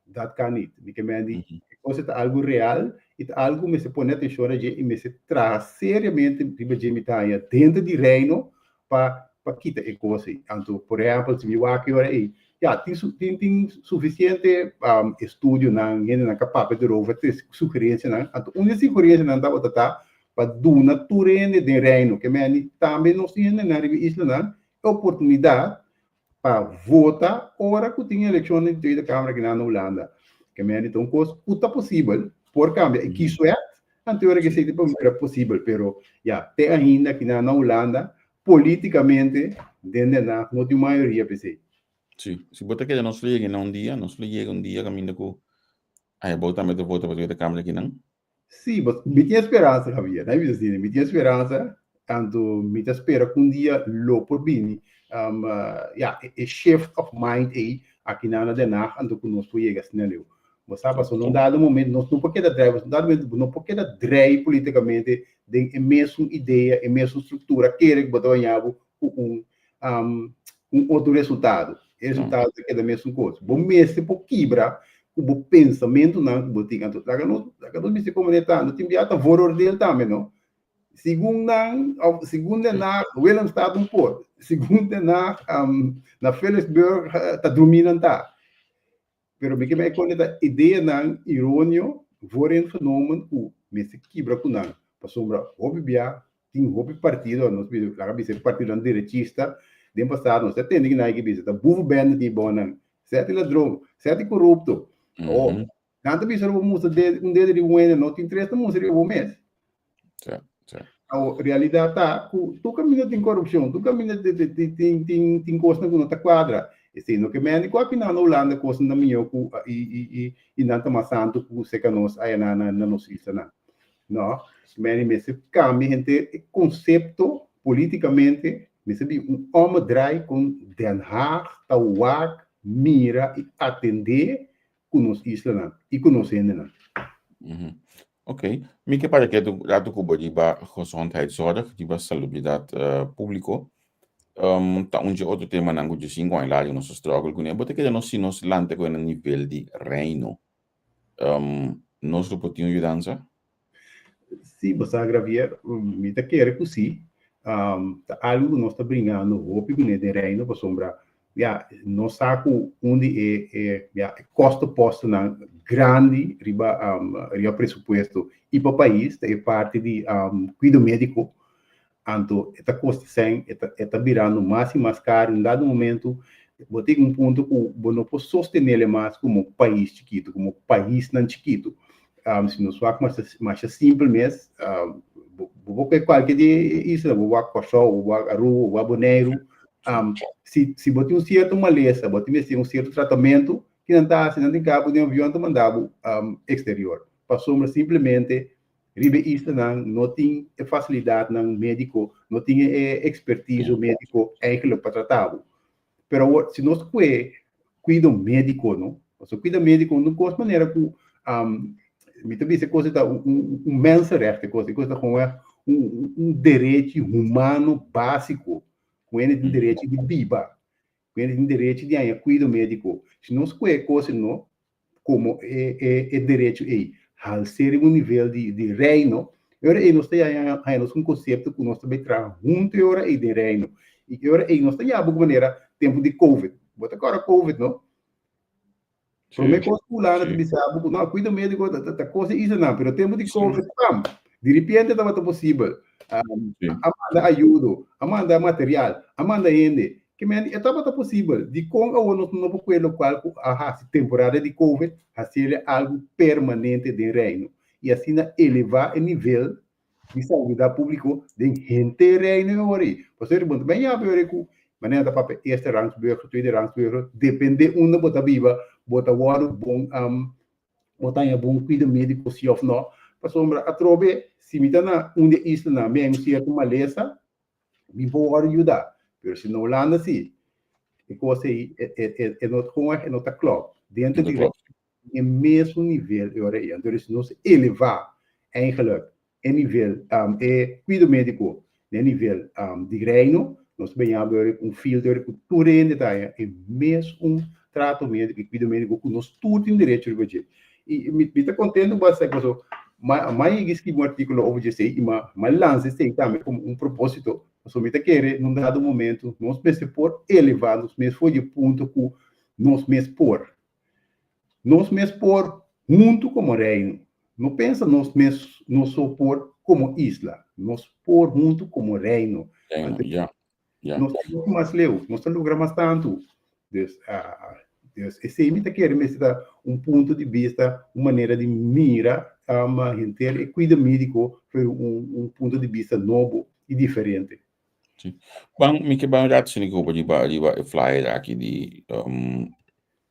dat kan nit. Mi ke men di e kos ta algu real i ta algu ku mester pone atenshon na dje i mester traha seriamente riba dje mi ta haña denter di Reino pa pa kita e kos ei. Anto, por ehèmpel, si mi wak e ora ei, ya, tin tin tin sufisiente estudionan, hendenan ka papia derover, tin sugerensianan. Anto, un di e sugerensianan tabata ta pa duna tur hende den Reino, ke men di tambe nos tin hendenan riba e islanan, e oportunidat pa vota ora ku tin elekshon den Tweede Kamer aki na Hulanda. Ke men ta un kos ku ta posibel, por kambia e kieswet, anto ora ke esei ta por bira posibel, pero ya, te ainda aki na Hulanda politikamente den Den Haag no tin un mayoria pa esei. Si, si bo ta kere nos lo yega na un dia, nos lo yega un dia kaminda ku abo tambe ta vota pa Tweede Kamer akinan. Sí, bos, mi tin esperansa, Javier. Nai bisa asina, mi tin esperansa, anto mi ta spera ku un dia lo por bini, um, ya, e shift of mind ei aki na na Den Haag, anto ku nos por yega asina leu. Bo sa, pasobra na un dado momento nos no por keda drei, pasobra un dado momento bo no por keda drei politikamente den e mesun idea, e mesun struktura, kere ku bo ta baña bo ku un um, un otro resultado. E resultado ta keda mesun kos. Bo mester por kibra ku bo pensamentunan ku bo tin. Anto, laga nos, laga nos bisa komo ta, no tin bia ta vooroordeel tambe, no? Segun nan, of segun Den Haag, Willemstad un por. Segun Den Haag, um, na Philipsburg eh, ta drumí nan ta. Pero mi ke mei konta ta ideanan ironio vooringenomen ku mester kibra ku nan. Pasobra hopi bia tin hopi partido, nos bisa, laga bisa e partidonan derechista, den pasado nos ta tende ki nan ke bisa ta boevenbende tin bon nan, seti ladron, seti korupto. Oh, nan ta bisa bo mustra dede, un dede riba un hende, no tin tres ta mustra riba bo mes. Sí, sí. Awo, realidat ta ku tur kaminda tin korupshon, tur kaminda tin tin tin tin kosnan ku no ta kuadra. Esei no ke mende ku aki nan na Hulanda kosnan ta mihó ku i i i i nan ta mas santu ku seka nos aya na na nos islanan. No, mende mester kambia henter e konsepto politikamente, mester bin un ommedraai kon Den Haag ta wak, mira i atendé ku nos islanan i ku nos hendenan. Ok. Mi ke para ketu rato ku bo riba gezondheidszorg, riba salubridat públiko. Ta un dje otro temanan ku dje sinku aña largu nos a struggle kuné. Bo ta kere nos si nos lanta ku e na nivel di Reino, nos lo por tin un yudansa? Sí, bo sa Gravier, mi ta kere ku sí. Ta algu ku nos ta bringando hopi kuné den Reino pasobra ya, nos sa ku un di e e ya e kostopostonan grandi riba riba presupuesto i pa pais ta e parti di kuido médiko. Anto e ta kosta sèn, e ta e ta birando mas i mas karu. Un dado momento bo ta yega un punto ku bo no por sostenele mas komo pais chikitu, komo paisnan chikitu. Si nos wak masha masha simpel mes, bo bo por kualke di e isla, bo wak Kòrsou, bo wak Aruba, bo wak Boneiru, si si bo tin un sierto malesa, bo tin mester un sierto tratamentu, ki nan ta hasi? Nan tin kaba bo den avion ta manda bo eksterior, pasobra simplemente riba e islanan no tin e fasilidatnan médiko, no tin e ekspertiso médiko eigentlik pa trata bo. Pero awor, si nos kue kuido médiko, no? Pasobra kuido médiko no kos manera ku mi ta bisa e kos ta un un mensenrecht e kos, e kos ta gewoon un un derechi humano básiko ku hende tin derechi di biba, ku hende tin derechi di haña kuido médiko. Si nos kue e kos no komo e e e derecho ei hals'é riba un nivel di di reino, e ora ei nos ta haña haña nos un konsepto ku nos ta bai traha huntu e ora ei den reino. I e ora ei nos ta yaba ku manera tempu di covid. Bo ta kòrda covid, no? Promé kos ku Hulanda ta bisa bo ku no, kuido médiko ta ta kos di islanan, pero tempu di covid, pam! Di ripiente tabata posibel. A manda ayudo, a manda material, a manda hende. Ke men e tabata posibel. Dikon awor nos no por kue lokual ku a hasi temporada di covid, hasiel algu permanente den Reino i asina elevá e nivel di salubridat públiko den henter Reino e ora ei? Pasobra bo no ta bin yabri ora ku. Manera ta papia eerste rangs burger, tweede rangs burger, depende unda bo ta biba, bo ta wòrdu bon bo ta haña bon kuido médiko si òf nò. Pasobra atrobe si mi ta na un di e islanan mi haña un sierto malesa, mi por wòrdu yuda. Pero si na Hulanda si, e kos ei e no gewoon e no ta klòp. Denter di e mesun nivel e ora ei. Anto si nos elevá eigenlijk e nivel, e kuido médiko na e nivel di Reino, nos ta baña ora ku un filter ku tur hende ta haña e mesun trato médiko i kuido médiko ku nos tur tin derecho riba dje. I mi ta kontento ku esaki pasobra m'a yega skibi un artíkulo over dje esei i m'a lansa esei tambe komo un propósito pasobra mi ta kere na un dado momento nos mester por elevá nos mes for di e punto ku nos mes por. Nos mes por huntu komo Reino. No pensa nos mes nos so por komo isla. Nos por huntu komo Reino. Reino, ya, ya. Nos ta logra mas leu, nos ta logra mas tantu. Dus, dus esei mi ta kere mester ta un punto di bista, un manera di mira henter e kuido médiko pero un un punto di bista nobo i diferente. Sí. Ban, mi ke ban rato sini ku riba riba e flyer aki di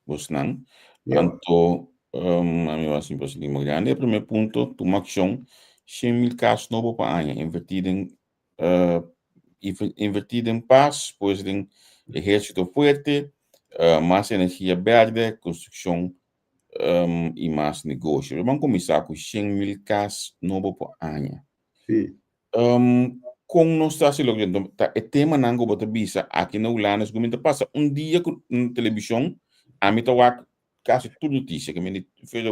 bosnan. Ja. Anto, a mi was impresión di grande. E primer punto, tuma acción. 100.000 kas nobo pa aña. Invertí den, invertí den paz, pues den ejército fuerte, mas energia berde, construcción i mas negocio. Ban kuminsá ku 100.000 kas nobo pa aña. Sí. Kon nos ta hasi loke ta e temanan ku bo ta bisa aki na Hulanda ku mi ta pasa un dia ku televishon ami ta wak kasi tur notisia ke mi di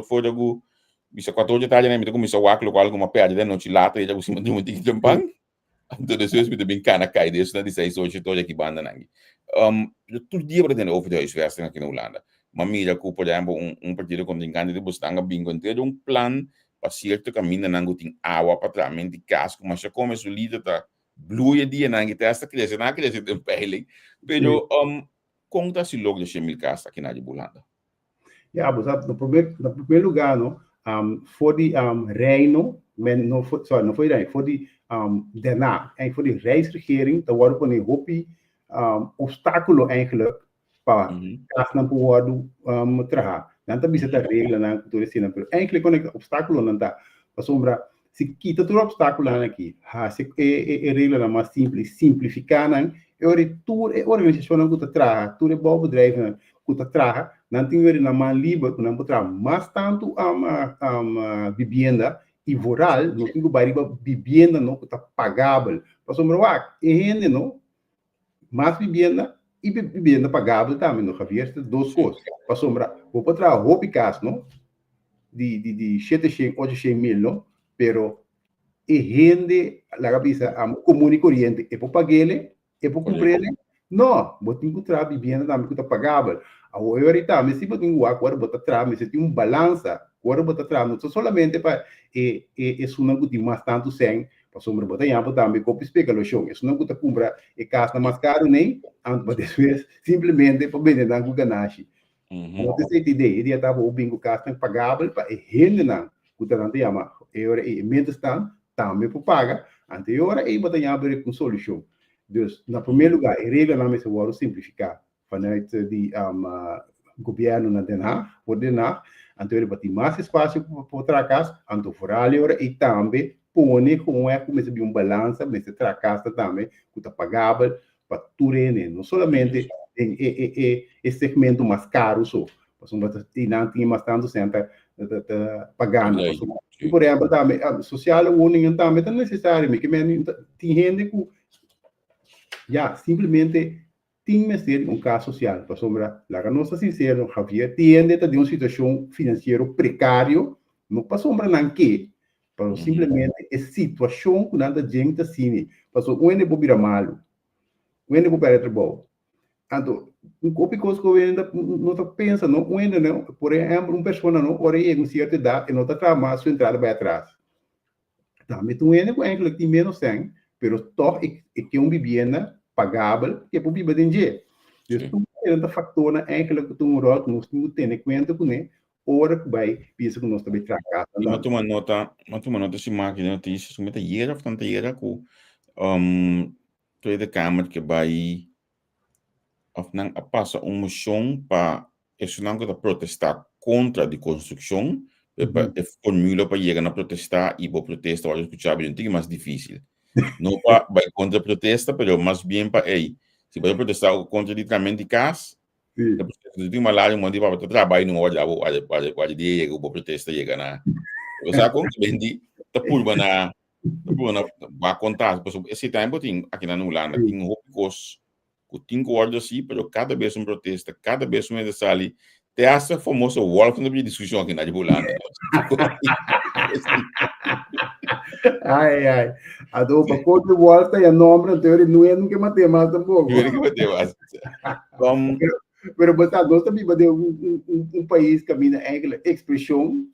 for di ku bisa kuater ocho tardi mi ta kuminsa wak lokual ku mi a pèrdè den anochi lata ya ku si mi a drumi un tiki tempan anto despues mi ta bin kana kai den esnan di seis ocho ocho aki bandanan aki tur dia bo ta tende over di huisvesting aki na Hulanda mi a mira ku por ehempel un partido kontrinkante di bosnan a bin ku henter un plan Pa sierto kamindanan ku tin awa pa traha menti kas ku masha kome su lider ta bluia dianan ki ta hasta krese nan a krese den peiling pero kon ta hasi logra 100,000 kas aki na riba Hulanda? Ya bo sa na prome na prome luga no for di reino men no for sorry no for di reino for di Den Haag for di rijksregering ta wòrdu pone hopi obstakulo eigenlijk pa kasnan por wòrdu traha. Nan ta bisa ta reglanan ku tur esina, pero eigenlijk kon e obstákulonan ta pasobra si kita tur obstákulonan aki, hasi e e reglanan mas simpel i simplifiká nan, e ora ei tur e organisashonnan ku ta traha, tur e bouwbedrijfnan ku ta traha, nan tin weri nan man liber ku nan por traha mas tantu bibienda i vooral no tin ku bai riba bibienda no ku ta pagabel. Pasobra wak, e hende no Mas bibienda y bibienda pagabel tambe no Javier, ta dos cos. Pasobra bo por traha hopi cas no, di di di shete shen, ocho shen mil no, pero e hende laga bisa amo comun y coriente e por paguele, e por cumprele? No, bo tin cu traha bibienda tambe cu ta pagabel. Awor e ora tambe si bo tin wak ora bo ta traha mester tin un balansa, ora bo ta traha no ta solamente pa e e esunnan cu tin mas tantu sèn Pasobra bo ta yama tambe kopi spekulashon. Esunnan ku ta kumpra e kasnan mas karu nei, anto pa despues simplemente pa bende nan ku ganashi. No ta esei ta idea. E idea ta pa bo bin ku kasnan pagabel pa e hendenan ku ta nan ta yama e ora ei e middenstand tambe por paga. Anto e ora ei bo ta yama ku un solushon. Dus na promé lugá e reglanan mester wòrdu simplifiká. Vanuit di gobierno na Den Haag, for Den Haag, anto ora tin mas espacio pa traha cas, anto vooral e ora ei tambe pone con e cu mester bin un balansa, mester traha casnan tambe cu ta pagabel pa tur hende, no solamente den e e e e segmento mas caro so, pasobra ta nan tin mas tanto cent ta ta pagando, pasobra por ehempel tambe sociale woningen tambe ta necesario, mi ke men tin hende cu ya simplemente Tin mester di un kas sosial, pasobra, laga nos ta sinsero, Javier, tin hende ta den un situashon finansiero prekario, no pasobra nan ke, pero simplemente e situashon ku nan ta den ta asina. Pasobra un hende por bira malu, un hende por pèrdè trabou. Anto, un hopi kos ku hende no ta pensa, no, un hende no, por ehèmpel, un persona no, ora e yega un sierto edat, e no ta traha mas, su entrada bai atras. Tambe ta un hende ku eigenlijk tin ménos sèn, pero tòg e e ke un bibienda pagabel ku e por biba den dje. Dus tur esei ta faktornan eigenlijk ku ta un ròl ku nos tin ku tene kuenta kuné ora ku bai bisa ku nos ta bai traha kasa I mi a tuma nota, mi a tuma nota si maki den notisias ku mi ta yera òf tanta yera ku Tweede Kamer ke bai. òf nan a pasa un moshon pa esunnan ku ta protestá kontra di konstrukshon, pa e formula pa yega na protestá i bo protesta wòrdu skuchá bira un tiki mas difísil. No pa bai kontra protesta, pero mas bien pa ei, si bo ta protestá kontra di tramento di kas, ta protesta un tiki mas largu, mondi pa bo ta traha bai numa wòrdu bo wòrdu dia yega ku bo protesta yega na. Bo sa kon? Bendi ta purba na ta purba na wak konta, pasobra esei tambe bo tin aki na Hulanda, tin hopi kos ku tin ku wòrdu así, pero kada bes un protesta, kada bes un hende sali, te hasta famoso wolf no pidi diskushon aki na di Hulanda. Ai, ai. Ado, pa kos di wolf ta ya nombre, anto yori no nunca mate mas tampoco. Yori que mate mas. Pero, pero bo sa, nos ta biba den un, un, un pais kaminda eigenlijk expresión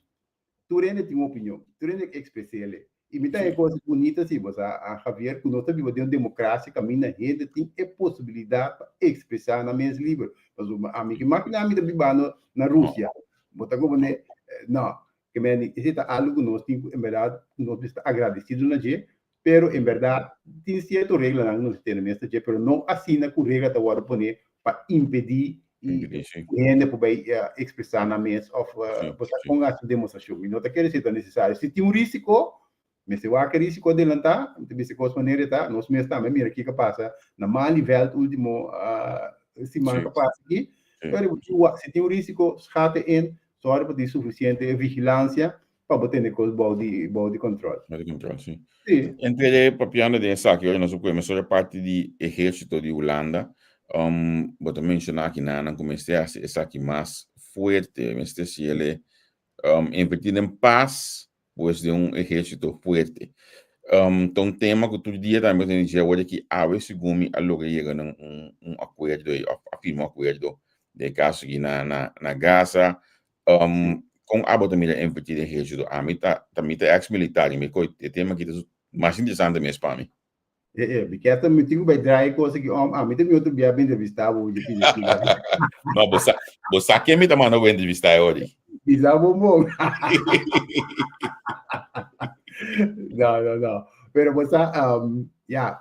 Tur hende tin un opinion, tur hende ke ekspres'é. I mi ta e kos bunita si, bo sa, Javier, ku nos ta biba den un demokrasia kaminda hende tin e posibilidat pa ekspresá nan mes liber. Pasobra ami ke makiná mi ta bibando na Rusia, bo ta komprendé? No, ke men esei ta algu ku nos tin ku en bèrdat nos mester ta agradesido na dje, pero en bèrdat tin sierto reglanan ku nos tene mes na dje, pero no asina ku regla ta wòrdu poné pa impedí i ku hende por bai ekspresá nan mes òf por sa kon hasi un demostrashon. Mi no ta kere si ta nesesario. Si tin un risiko, mester wak e risiko adelantá, mi ta bisa kos manera e ta, nos mes tambe mira kiko a pasa na Malieveld último siman ku a pasa aki. Pero si tin un risiko, schat e in, sòru pa tin sufisiente vigilansia pa bo tene kos bou di bou di control. Bou di control, si. Si. Entre papiando den esaki, ora nos a cume sobre parti di ehercito di Hulanda, um, bo ta menciona aki nanan cu mester haci esaki mas fuerte, mester haciele, um, inverti den paz, pues den un ehercito fuerte. Um, ta un tema cu tur dia tambe bo ta dje awor aki awe segun mi a logra yega na un, un acuerdo ey, of a firma un acuerdo den e caso aki na, na, na Gaza. Um, kon abo ta mira invertir den ehérsito? Ami ta, ta mi ta ex militar i mi koi e tema aki ta mas interesante mes pa mi. E, e, mi kier ta mi tin ku bai draai e kos aki om. Ami ta mi otro bia bin entrevistá bo, je pidi scusa. No, bo sa, bo sa ken mi ta manda bo entrevistá e ori. Bisa bo bon. No, no, no. Pero bo sa, um, ya,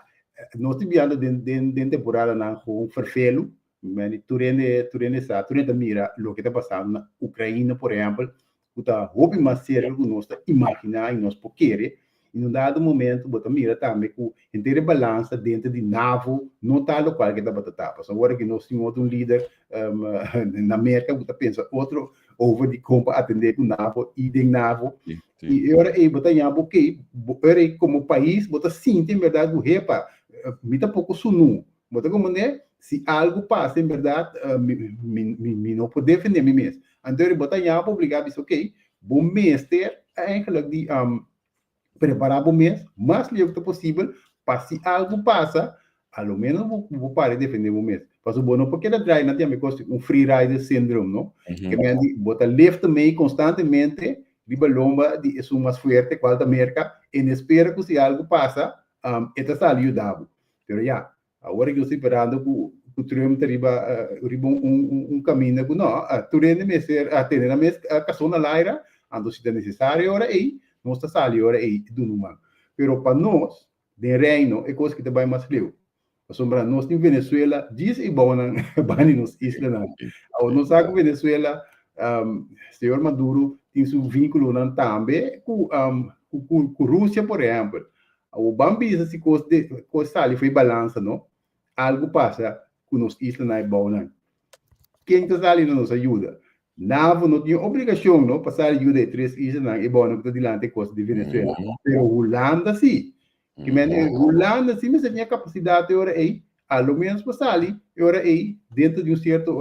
nos ta biando den, den, den temporadanan gewoon vervelu. Meni tur hende, tur hende sa, tur hende ta mira loke ta pasando na Ukraina, por ehèmpel, ku ta hopi mas serka ku nos ta imaginá i nos por kere. I na un dado momento bo ta mira tambe ku henter e balansa denter di NAVO no ta lokual ke tabata ta. Pasobra ora ku nos tin otro un lider na Merka ku ta pensa otro over di kon pa atendé ku NAVO i den NAVO. I e ora ei bo ta ña bo okey, bo ora ei komo pais bo ta sinti en bèrdat ku hepa, mi ta poko sunú. Bo ta comprende? Si algo pasa en berdad, mi, mi, mi, mi no por defende mi mes. Anto bo ta ya obliga bisa, ok, bo mester eigenlijk di um, prepara bo mes mas leu que posibel pa si algo pasa, a lo menos bo, bo pare defende bo mes. Paso bo no por keda draai na tiempo cos un free rider syndrome, no? Que men di, bo ta lift mee constantemente riba lomba di esun mas fuerte, cual ta Merca, en espera cu si algo pasa, um, e ta sali yuda bo. Pero ya, awor yo estoy esperando ku ku Trump ta riba riba un un un kaminda ku no, tur hende mester a tene nan mes kason na laira, anto si ta nesesario ora ei, nos ta sali ora ei i duna un man. Pero pa nos, den Reino, e kos ki ta bai mas leu. Pasobra nos tin Venezuela djis ei bou nan banda di nos islanan. Awor nos sa ku Venezuela, señor Maduro tin su vínkulonan tambe ku ku ku Rusia, por ehèmpel. Awor ban bisa si kos de kos sali fo'i balansa no, algu pasa ku nos islanan e bounan. Ken ta sali na nos ayuda? Navo no tin obligashon no pa sali yuda e tres islanan e bounan ku ta dilanti e kosta di Venezuela, pero Hulanda si. Ke men Hulanda si mester tin e kapasidat e ora ei, a lo menos pa sali e ora ei dentro di un sierto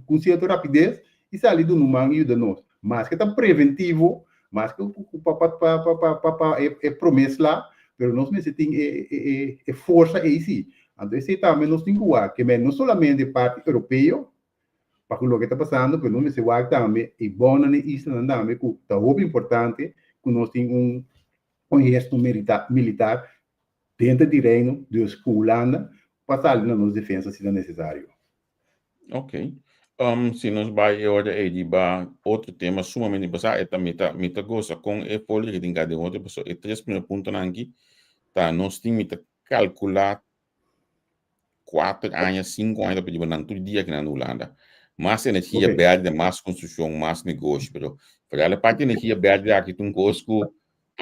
ku un sierto rapides i sali duna un man i yuda nos. Maske ta preventivo, maske ku pa pa pa pa pa pa pa e e promé sla, pero nos mester tin e e e e forsa ei si. Anto esei tambe nos tin ku wak, ke men no solamente parti europeo pa ku loke ta pasando, pero nos mester wak tambe e bònan e islanan tambe ku ta hopi importante ku nos tin un un ehérsito militar denter di Reino, dus ku Hulanda, pa sali na nos defensa si ta nesesario. Ok. Um, si nos bai e ora ei riba otro tema sumamente importante, e ta mi ta mi ta goza kon e folder ki tin ka den otro, pasobra e tres primer puntonan aki ta nos tin mi ta kalkulá. 4 aña, 5 aña ta pidi nan tur dia aki na Hulanda. Mas energia berde, mas konstrukshon, mas negoshi, pero vooral e parti energia berde aki ta un kos ku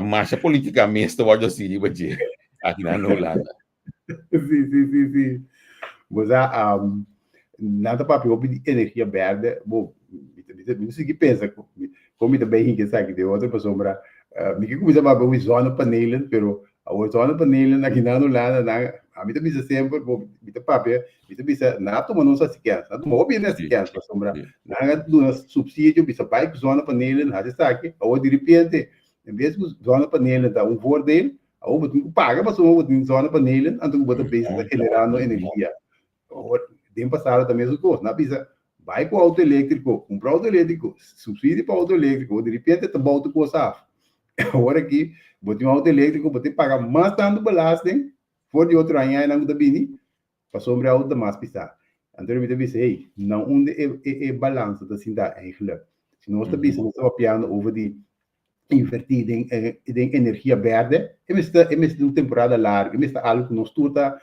mas polítika mes ta wòrdu asina riba dje aki na Hulanda. Si. Bo sa, nan ta papia hopi di energia berde, bo, mi no sigui pensa kon mi ta bai hinka esaki den otro pasobra mi ke kuminsá papia hopi zonnepanelen, pero awor zonnepanelen aki na Hulanda nan, ami ta bisa semper, bo, mi ta papia, mi ta bisa nan a tuma nos hasi kens, nan a tuma hopi hende hasi kens pasobra nan a duna subsidio bisa bai ku zonnepanelen hasi esaki, awor diripiente en bes ku zonnepanelen ta un voordeel, awor bo tin ku paga pasobra bo tin zonnepanelen anto ku bo ta bezig ta generando energia. Awor, den pasado ta mesun kos, nan a bisa bai ku outo eléktriko, kumpra outo eléktriko, subsidio pa outo eléktriko, diripiente ta bou tur kos af. Awor aki bo tin un outo eléktriko bo tin paga mas tantu belasting for di otro añanan ku ta bini pasobra e outo ta mas pisá. Anto mi ta bisa, hey, na unda e balansa ta sinta eigenlijk? Si nos ta bisa nos ta papiando over di invertí den energia berde, e mester un temporada largu, e mester algu ku nos tur ta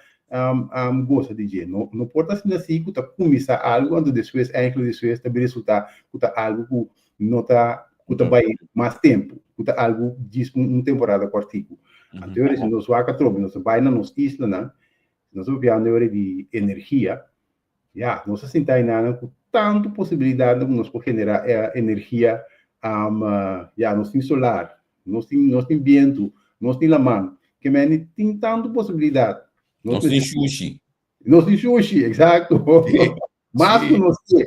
gosa di dje. No, no por ta asina si ku ta kuminsá algu, anto despues, eigenlijk despues ta bin resultá ku ta algu ku no ta, ku ta bai mas tempu, ku ta algu djis un temporada kòrtiku. Anto si nos wak atrobe, nos ta bai na nos islanan, nos ta papiando ora di energia, ya, nos a sinta einan ku tantu posibilidatnan ku nos por generá energia, ya, nos tin solar, nos tin bientu, nos tin laman, ke men tin tantu posibilidat. Nos tin sushi. Nos tin sushi, eksakto. Mas ku nos ke.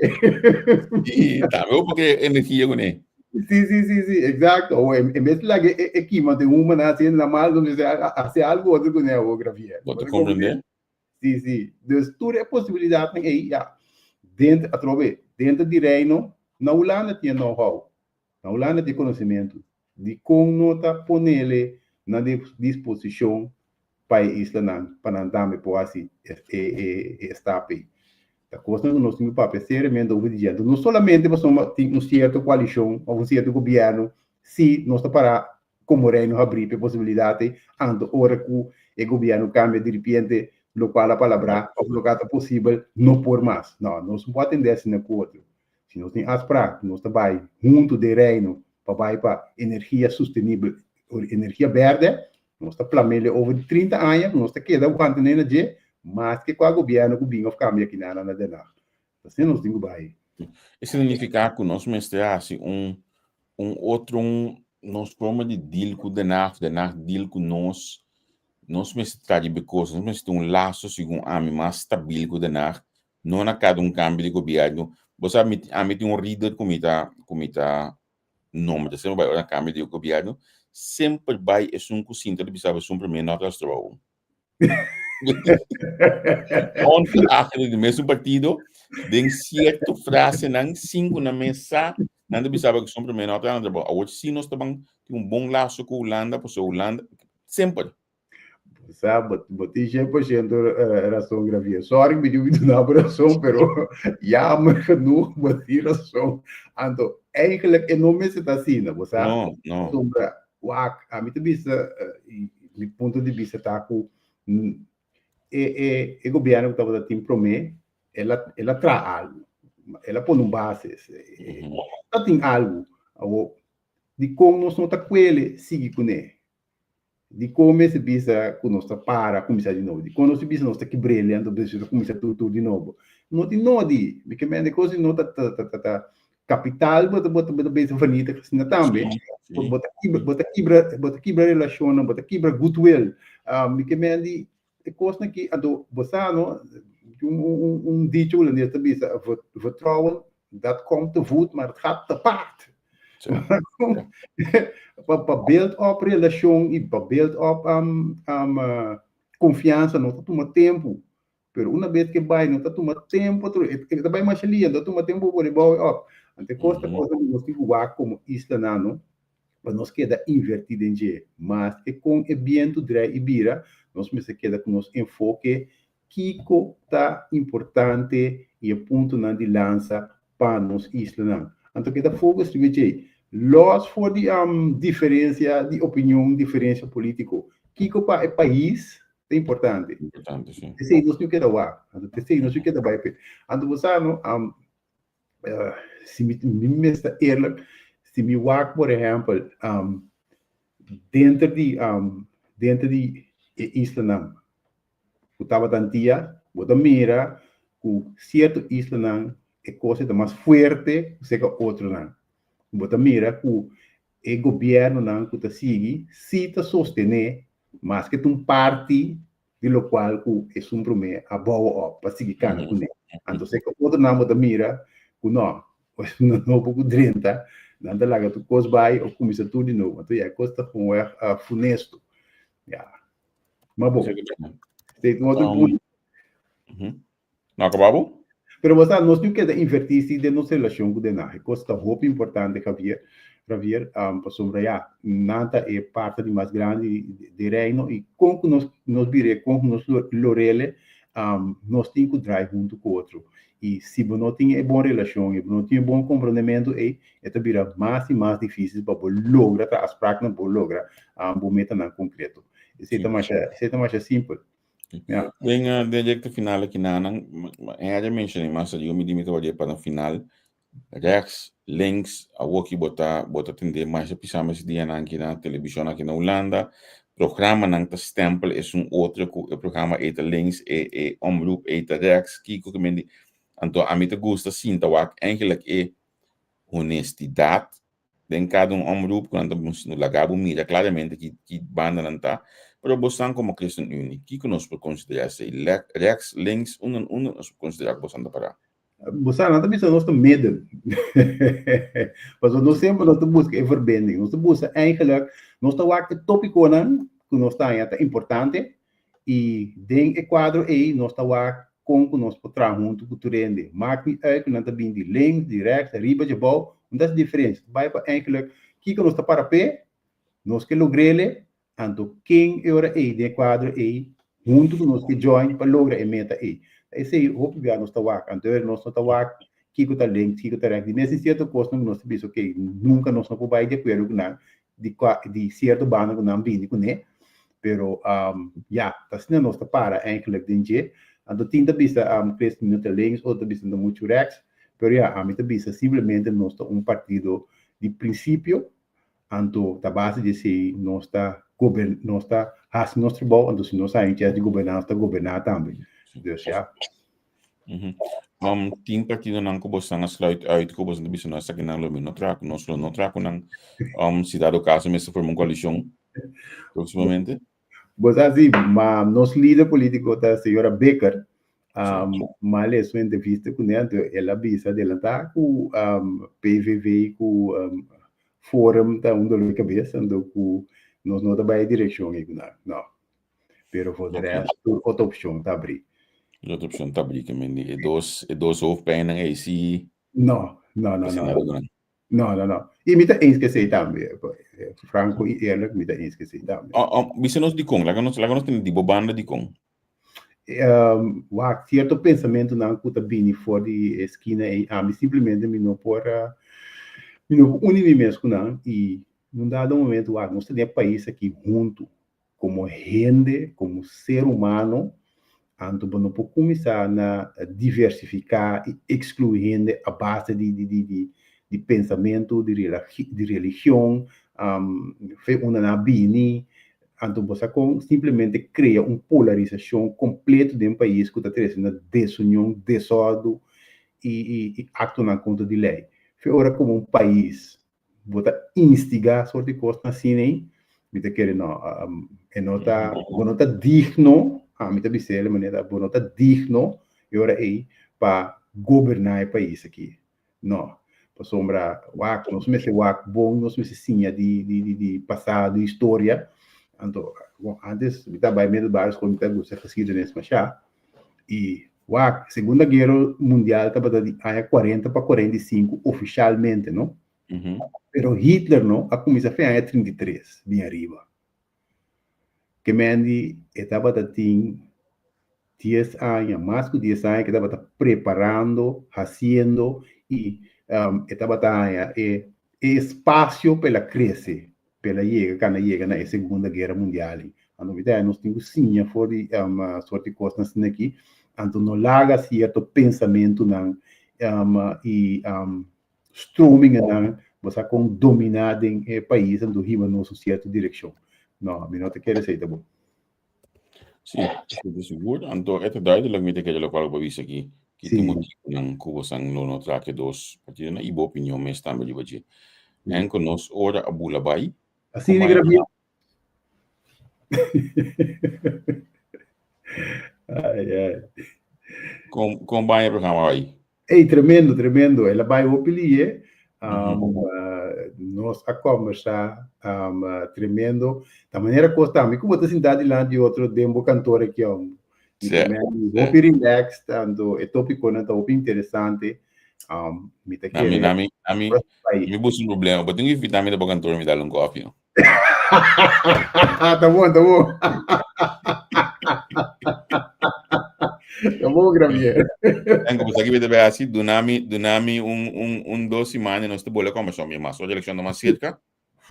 Si, tambe porque energia kuné. Si, eksakto. O en bes di laga e kima den un manera asina na mal, nos mester hasi algu otro kuné awor, Gravier. Bo ta komprendé? Si. Dus tur e posibilidatnan ei, ya, dentro, atrobe, dentro di Reino, na Hulanda tin know-how, na Hulanda tin konosementu di kon no ta ponele na disposishon pa e islanan, pa nan tambe por hasi e stap ei. Ta kosnan ku nos tin ku papia seriamente over di dje. Anto no solamente pasobra tin un sierto koalishon òf un sierto gobièrnu, si nos ta para komo Reino habrí pa e posibilidat ei, anto ora ku e gobièrnu kambia diripiente lokual a palabrá òf lokual ta posibel no por mas. No, nos no por atendé asina ku otro. Si nos tin afsprak, nos ta bai huntu den Reino pa bai pa energia sustenibel, energia bèrdè, nos ta plamele over di 30 aña, nos ta keda mantené na dje, maske kua gobièrnu ku bin òf kambia aki na Den Haag. Asina nos tin ku bai. Esei signifiká ku nos mester hasi un otro un nos forma di deal ku Den Haag, Den Haag deal ku nos, nos mester traha riba e kos, nos mester tin un laso segun ami mas stabil ku Den Haag, no na kada un kambio di gobièrnu. Bo sa mi ami tin un rider ku mi ta nombre ta semper bai ora kambio di gobièrnu, semper bai esun ku sinta di bisa esun promé no ta hasi trabou. Ongeacht di mesun partido, den sierto frasenan sin ku nan mes sa, nan ta bisa ku esun promé no ta hasi trabou. Awor si nos ta ban tin un bon laso ku Hulanda, pasobra Hulanda semper. Sa, bo tin 100% rason, Gravier. Sorry, mi di duna bo rason, pero jammer genoeg, bo tin rason. Anto, eigenlijk e no mester ta asina, bo sa? No, no. Pasobra, wak, ami ta bisa, mi punto di bista ta ku e gobièrnu ku tabata tin promé, el a traha algu. El a pone un basis. Ta tin algu. Awor, dikon nos no ta kuele sigui kuné? Dikon mester bisa ku nos ta para kuminsá di nobo? Dikon nos ta bisa nos ta kibr'el anto nos ta kuminsá tur tur di nobo? No tin nodi. Mi ke mende kos di no ta kapital bo ta bisa vernietig asina tambe. Bo ta kibra relashonnan, bo ta kibra goodwill. Mi ke mende e kosnan aki anto bo sa no un dicho hulandes ta bisa: "Vertrouwen, dat komt te voet, maar het gaat te paard." Pa build up relashon i pa build up konfiansa no ta tuma tempu. Pero una bes ke bai no ta tuma tempu otro, e ta bai masha lia, no ta tuma tempu pa por bouw op. Anto e kos ta kos ku nos tin ku wak komo islanan no, pa nos keda invertí den dje. Maske kon e bientu drei i bira, nos mester keda ku nos enfoke kiko ta importante i e puntonan di lansa pa nos islanan. Anto keda focus riba dje. Los for di diferensia di opinion, diferensia polítiko. Kiko pa e pais. Ta importante. Importante, sí. Esei nos tin keda wak. Anto esei nos tin keda bai pe. Anto bo sa no, um, uh, si mi, mi mes ta eerlijk, si mi wak, por ehempel, um, denter di, um, denter di e islanan ku tabata Antia, bo ta mira ku sierto islanan e kos ta mas fuerte ku seka otronan. Bo ta mira ku e gobièrnunan ku ta sigui sí ta sostené maske ta un parti di lokual ku esun promé a bou òp pa sigui kana kuné. Anto seka otronan bo ta mira ku nò, no no por ku drenta, nan ta laga tur kos bai òf kuminsá tur di nobo. Anto ya e kos ta gewoonweg funesto. Ya. Ma bo, esei ta un otro punto. No akabá bo? Pero bo sa, nos tin keda invertí sí den nos relashon ku Den Haag. E kos ta hopi importante, Javier, Javier, pasobra ya, nan ta e parti di mas grandi di Reino i kon ku nos nos bir'é, kon ku nos lor'ele, nos tin ku drai huntu ku otro. I si bo no tin e bon relashon i bo no tin e bon komprondementu ei, e ta bira mas i mas difísil pa bo logra ta afspraknan, bo logra bo metanan konkreto. Esei ta masha, esei ta masha simpel. Ja. Den eh, den recta final aki nanan, en área mencioné mas ariba, mi di mi ta ward'é pa na final. Rechts, links, awoki bo ta bo ta tende masha pisá mes dianan aki na televishon aki na Hulanda. Programanan ta stempel esun otro ku e programa ei ta links, e e omroep ei ta rechts, kiko ke men di. Anto ami ta gusta sinta wak eigenlijk e honestidad Den kada un omroep ku nan ta laga bo mira klaramente ki ki banda nan ta, pero bosan komo Christen Unie, kiko nos por konsiderá esei? Rechts, links, unda unda nos por konsiderá ku bosan ta pará? Bosan nan ta bisa nos ta midden. Pasobra nos semper nos ta buska e verbinding. Nos ta buska eigenlijk, nos ta wak e topikonan ku nos ta haña ta importante I den e kuadro ei nos ta wak kon ku nos por traha huntu ku tur hende. Maak niet uit ku nan ta bin di links, di rechts, ariba, djabou, no ta hasi diferensia. Ta bai pa eigenlijk kiko nos ta para p'e, nos ke logr'ele, anto ken e ora ei den e kuadro ei huntu ku nos ke join pa logra e meta ei. Ta esei hopi bia nos ta wak. Anto e ora nos no ta wak kiko ta links, kiko ta rechts. Di mes tin sierto kosnan ku nos ta bisa okey, nunka nos no por bai di akuerdo ku nan, di kua di sierto banda ku nan bini kuné, pero ya, ta asina nos ta para eigenlijk den dje. Anto tin ta bisa Chris mi no ta links, otro ta bisa no ta muchu rechts, pero ya, ami ta bisa simplemente nos ta un partido di prinsipio, anto ta base di esei nos ta gober nos ta hasi nos trabou, anto si nos haña un chèns di goberná nos ta goberná tambe. Dus ya. Um, tin partidonan ku bosan a sluit uit ku bosan ta bisa no esakinan lo mi no traha ku nos lo no traha ku nan. Um, si dado kaso mester forma un koalishon próksimamente. Bo sa si, ma nos lider polítiko ta señora Bikker. Um, ma lees un entrevista kuné, anto el a bisa adelantá ku um, PVV ku um, Forum ta un dolor di kabes, anto ku nos no ta bai e direkshon ei ku nan. No. Pero voor de rest, tur otro opcion ta abrí. Tur otro opcion ta abrí, ke men di e dos, e dos hoofdpijnnan ei si. No, no, no, no. No, no, no. I mi ta eens ku esei tambe. Franco i eerlijk, mi ta eens ku esei tambe. Oh, oh, bisa nos dikon, laga nos, laga nos tende di bo banda dikon. Um, wak, cierto pensamentonan ku ta bini for di e skina ei, ami simplemente mi no por, mi no por uni mi mes ku nan i un dado momento, wak, nos ta den e pais aki huntu. Komo hende, komo ser humano, anto bo no por kuminsá na diversifiká i ekskluí hende a base di di di di pensamentu, di di religion, fe unda nan a bini. Anto bo sa kon simplemente krea un polarisashon kompleto den pais ku ta trese na desunion, desòrdu i i aktonan kontra di lei. Fe ora komo un pais bo ta instiga sort di kosnan asina ei, mi ta kere no, e no ta, bo no ta digno, ami ta bis'é e manera, bo no ta digno e ora ei pa goberná e pais aki. No, pasobra wak, nos mester wak bon, nos mester siña di di di di pasado, historia. Anto, bon, antes mi ta bai middelbare skol, mi ta gusta geschiedenis mashá, i Wak, Segunda Guera Mundial tabata di aña 40 pa 45 ofishalmente, no? Pero Hitler, no, a kuminsá fin aña 33 bin ariba. Ke men di e tabata tin dies aña, mas ku dies aña ke tabata preparando, hasiendo i e tabata haña e e espasio pa el a krese, pa el a yega, kana yega na e Segunda Guera Mundial ei. Anto mi ta nos tin ku siña for di sorti kosnan asina aki, anto no laga sierto pensamentunan i stromingennan bo sa kon dominá den e pais anto hiba nos un sierto direkshon. No, mi no ta kere esei ta bon. Sí, esei ta sigur. Anto e ta duidelijk mi ta kere lokual bo a bisa aki, ki ta motibunan ku bosan lo no trake dos partidonan i bo opinion mes tambe riba dje. En ku nos ora a bula bai. Asina, Gabriel. Ai, ai. Kon, kon bai e programa bai? Ei, tremendo, tremendo. El a bai hopi lie. Um, uh, nos a conversa um, uh, tremendo. Ta manera kos tambe ku bo ta sintá dilanti di otro den bo kantoor aki, om. Mi ta men hopi relaxed, anto e tópikonan ta hopi interesante. Um, mi ta Nami, kere nami, nami, bai. mi buska un problema. Bo tin ku invitá mi na bo kantoor mi dal un kòfi. No? Ta bon, ta bon. Ta bon, Gravier. En como sa ki bete así, dunami, dunami un, un, un dos semana nos te bole conversación bien más. Ora elección más cerca,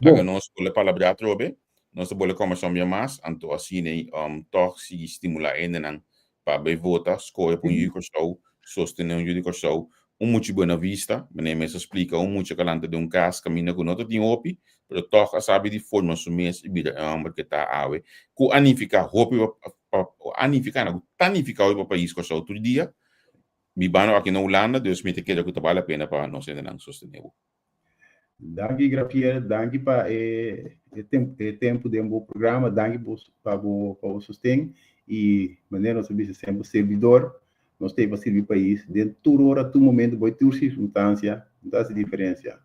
laga nos bole palabra atrobe, nos te bole conversación bien más, anto así nei, um, toch sigui stimula hendenan pa bay vota, scoge pa un yu di Kòrsou, sostené un yu di Kòrsou, un mucha Buena Vista, meneer mes a splika, un mucha ku a lanta den un kas kaminda ku no ta tin hopi, pero tòg a sabi di forma su mes i bira e hòmber ku e ta awe, ku a nifiká hopi pa, a nifiká no, ku ta nifiká hopi pa pais Kòrsou tur dia, bibando aki na Hulanda, dus mi ta kere ku ta bale la pena pa nos hendenan sostené bo. Danki Grafier, danki pa e e tempo den bo programa, danki pa bo pa bo sosten y manera nos a bisa semper servidor, nos ta pa sirbi pais den tur ora, tur momento, bo tur circunstancia, no ta haci diferencia.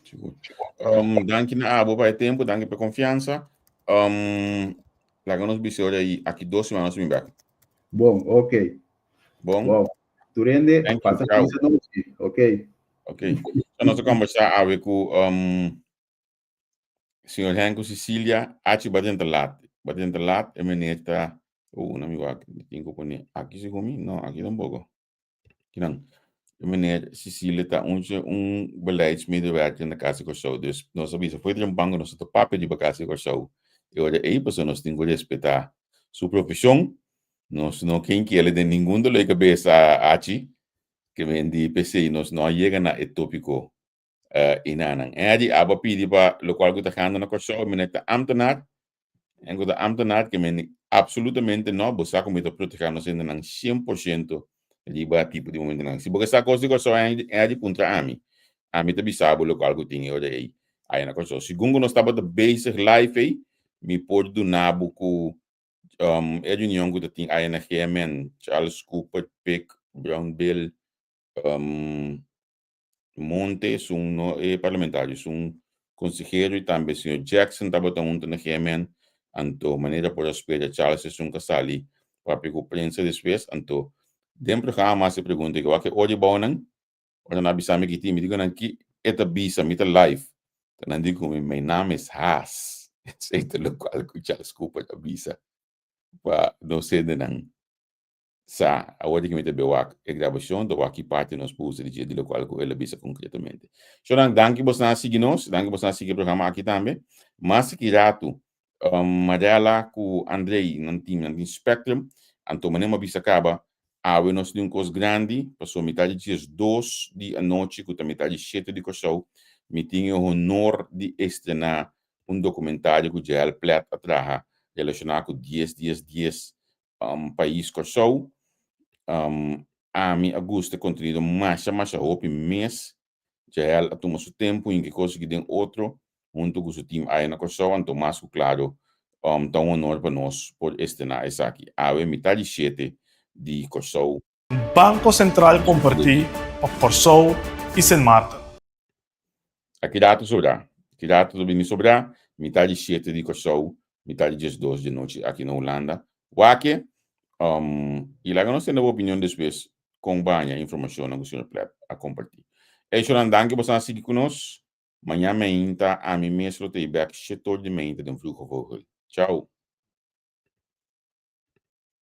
Sigur. Um, danki na abo pa e tempo, danki pa e confiansa. Um, laga nos bisa ora y aki dos semana nos bin bek. Bon, ok. Bon. Wow. Tur hende, Thank you. pasa Ciao. feliz anochi. Ok. Ok. So nos a conversa awe cu um, señor Henko Cecilia. Achi ba dentro laat. Ba dentro laat e meneer ta... Oh, una mi wak. Mi tin cu pone aki segun mi. No, aki tampoco. Kinan. E meneer Cecilia ta un, un beleidsmedewerker na Casa di Kòrsou. Dus nos a bisa fo'i trempan ku nos ta papia riba Casa di Kòrsou. E ora ei pasobra nos tin ku respetá su profeshon. Nos no ken kere den ningun dolor di kabesa achi ke men di p'esei nos no a yega na e topiko enanan. Eddie abo a pidi pa lokual ku ta gando na Kòrsou mi nek ta ámtenar en ku ta ámtenar ke men absolutamente no bo sa ku mi ta protegá nos hendenan 100% riba tipo di momentonan. Si bo ke sa kos di Kòrsou Eddie puntra ami. Ami ta bisa bo lokual ku tin e ora ei aya na Kòrsou. Segun ku nos tabata bezig live ei mi por duna bo ku um, e reunion ku ta tin aya na GMN, Charles Cooper, Pick, Brown Bill, um, Monte, sun no e parlamentario, sun consejero y tambe señor Jackson tabata hunto na GMN, anto manera por a spera Charles esun ka sali papia ku prensa despues, anto den programa mas e pregunta ke wak e ora e bounan, Ora nan a bisa mi ki tin, mi di ku nan ki e ta bisa, mi ta live. Ta nan di ku mi, mijn naam is Haas. Esei ta lokual ku Charles Cooper a bisa pa nos hendenan sa. Awor di ki mi ta bewak e grabashon, ta wak ki parti nos por usa di dje di lokual ku el a bisa konkretamente. Shownan, danki bosnan a sigui nos, danki bosnan a sigui e programa aki tambe. Mas ki ratu, Mariela ku Andrei nan tin nan tin Spectrum, anto manera mi a bisa kaba, awe nos tin un kos grandi, pasobra mi ta di 12 di anochi ku ta mitar di shete di Kòrsou, mi tin e honor di estrená un dokumentario ku Jael Plet a traha relashoná ku dies dies dies pais Kòrsou. Ami a gusta e kontenido masha masha hopi mes. Jael a tuma su tempu hinka e kos aki den otro huntu ku su team aya na Kòrsou, anto mas ku klaro ta un honor pa nos por estrená esaki awe mitad di shete di Kòrsou. Banko Sentral kompartí pa Kòrsou i Sint Maarten. Aki rato sobrá. Ki rato ta bini sobrá, mitad di shete di Kòrsou, mitad di 12 di anochi aki na Hulanda. Wak-e, i laga nos tende bo opinion despues kon baña informashonnan ku señor Plep a kompartí. Ey, shornan, danki boso a sigui ku nos. Mañan meinta ami mes lo ta ei bèk shetor di meinta den Vroege Vogel. Chao!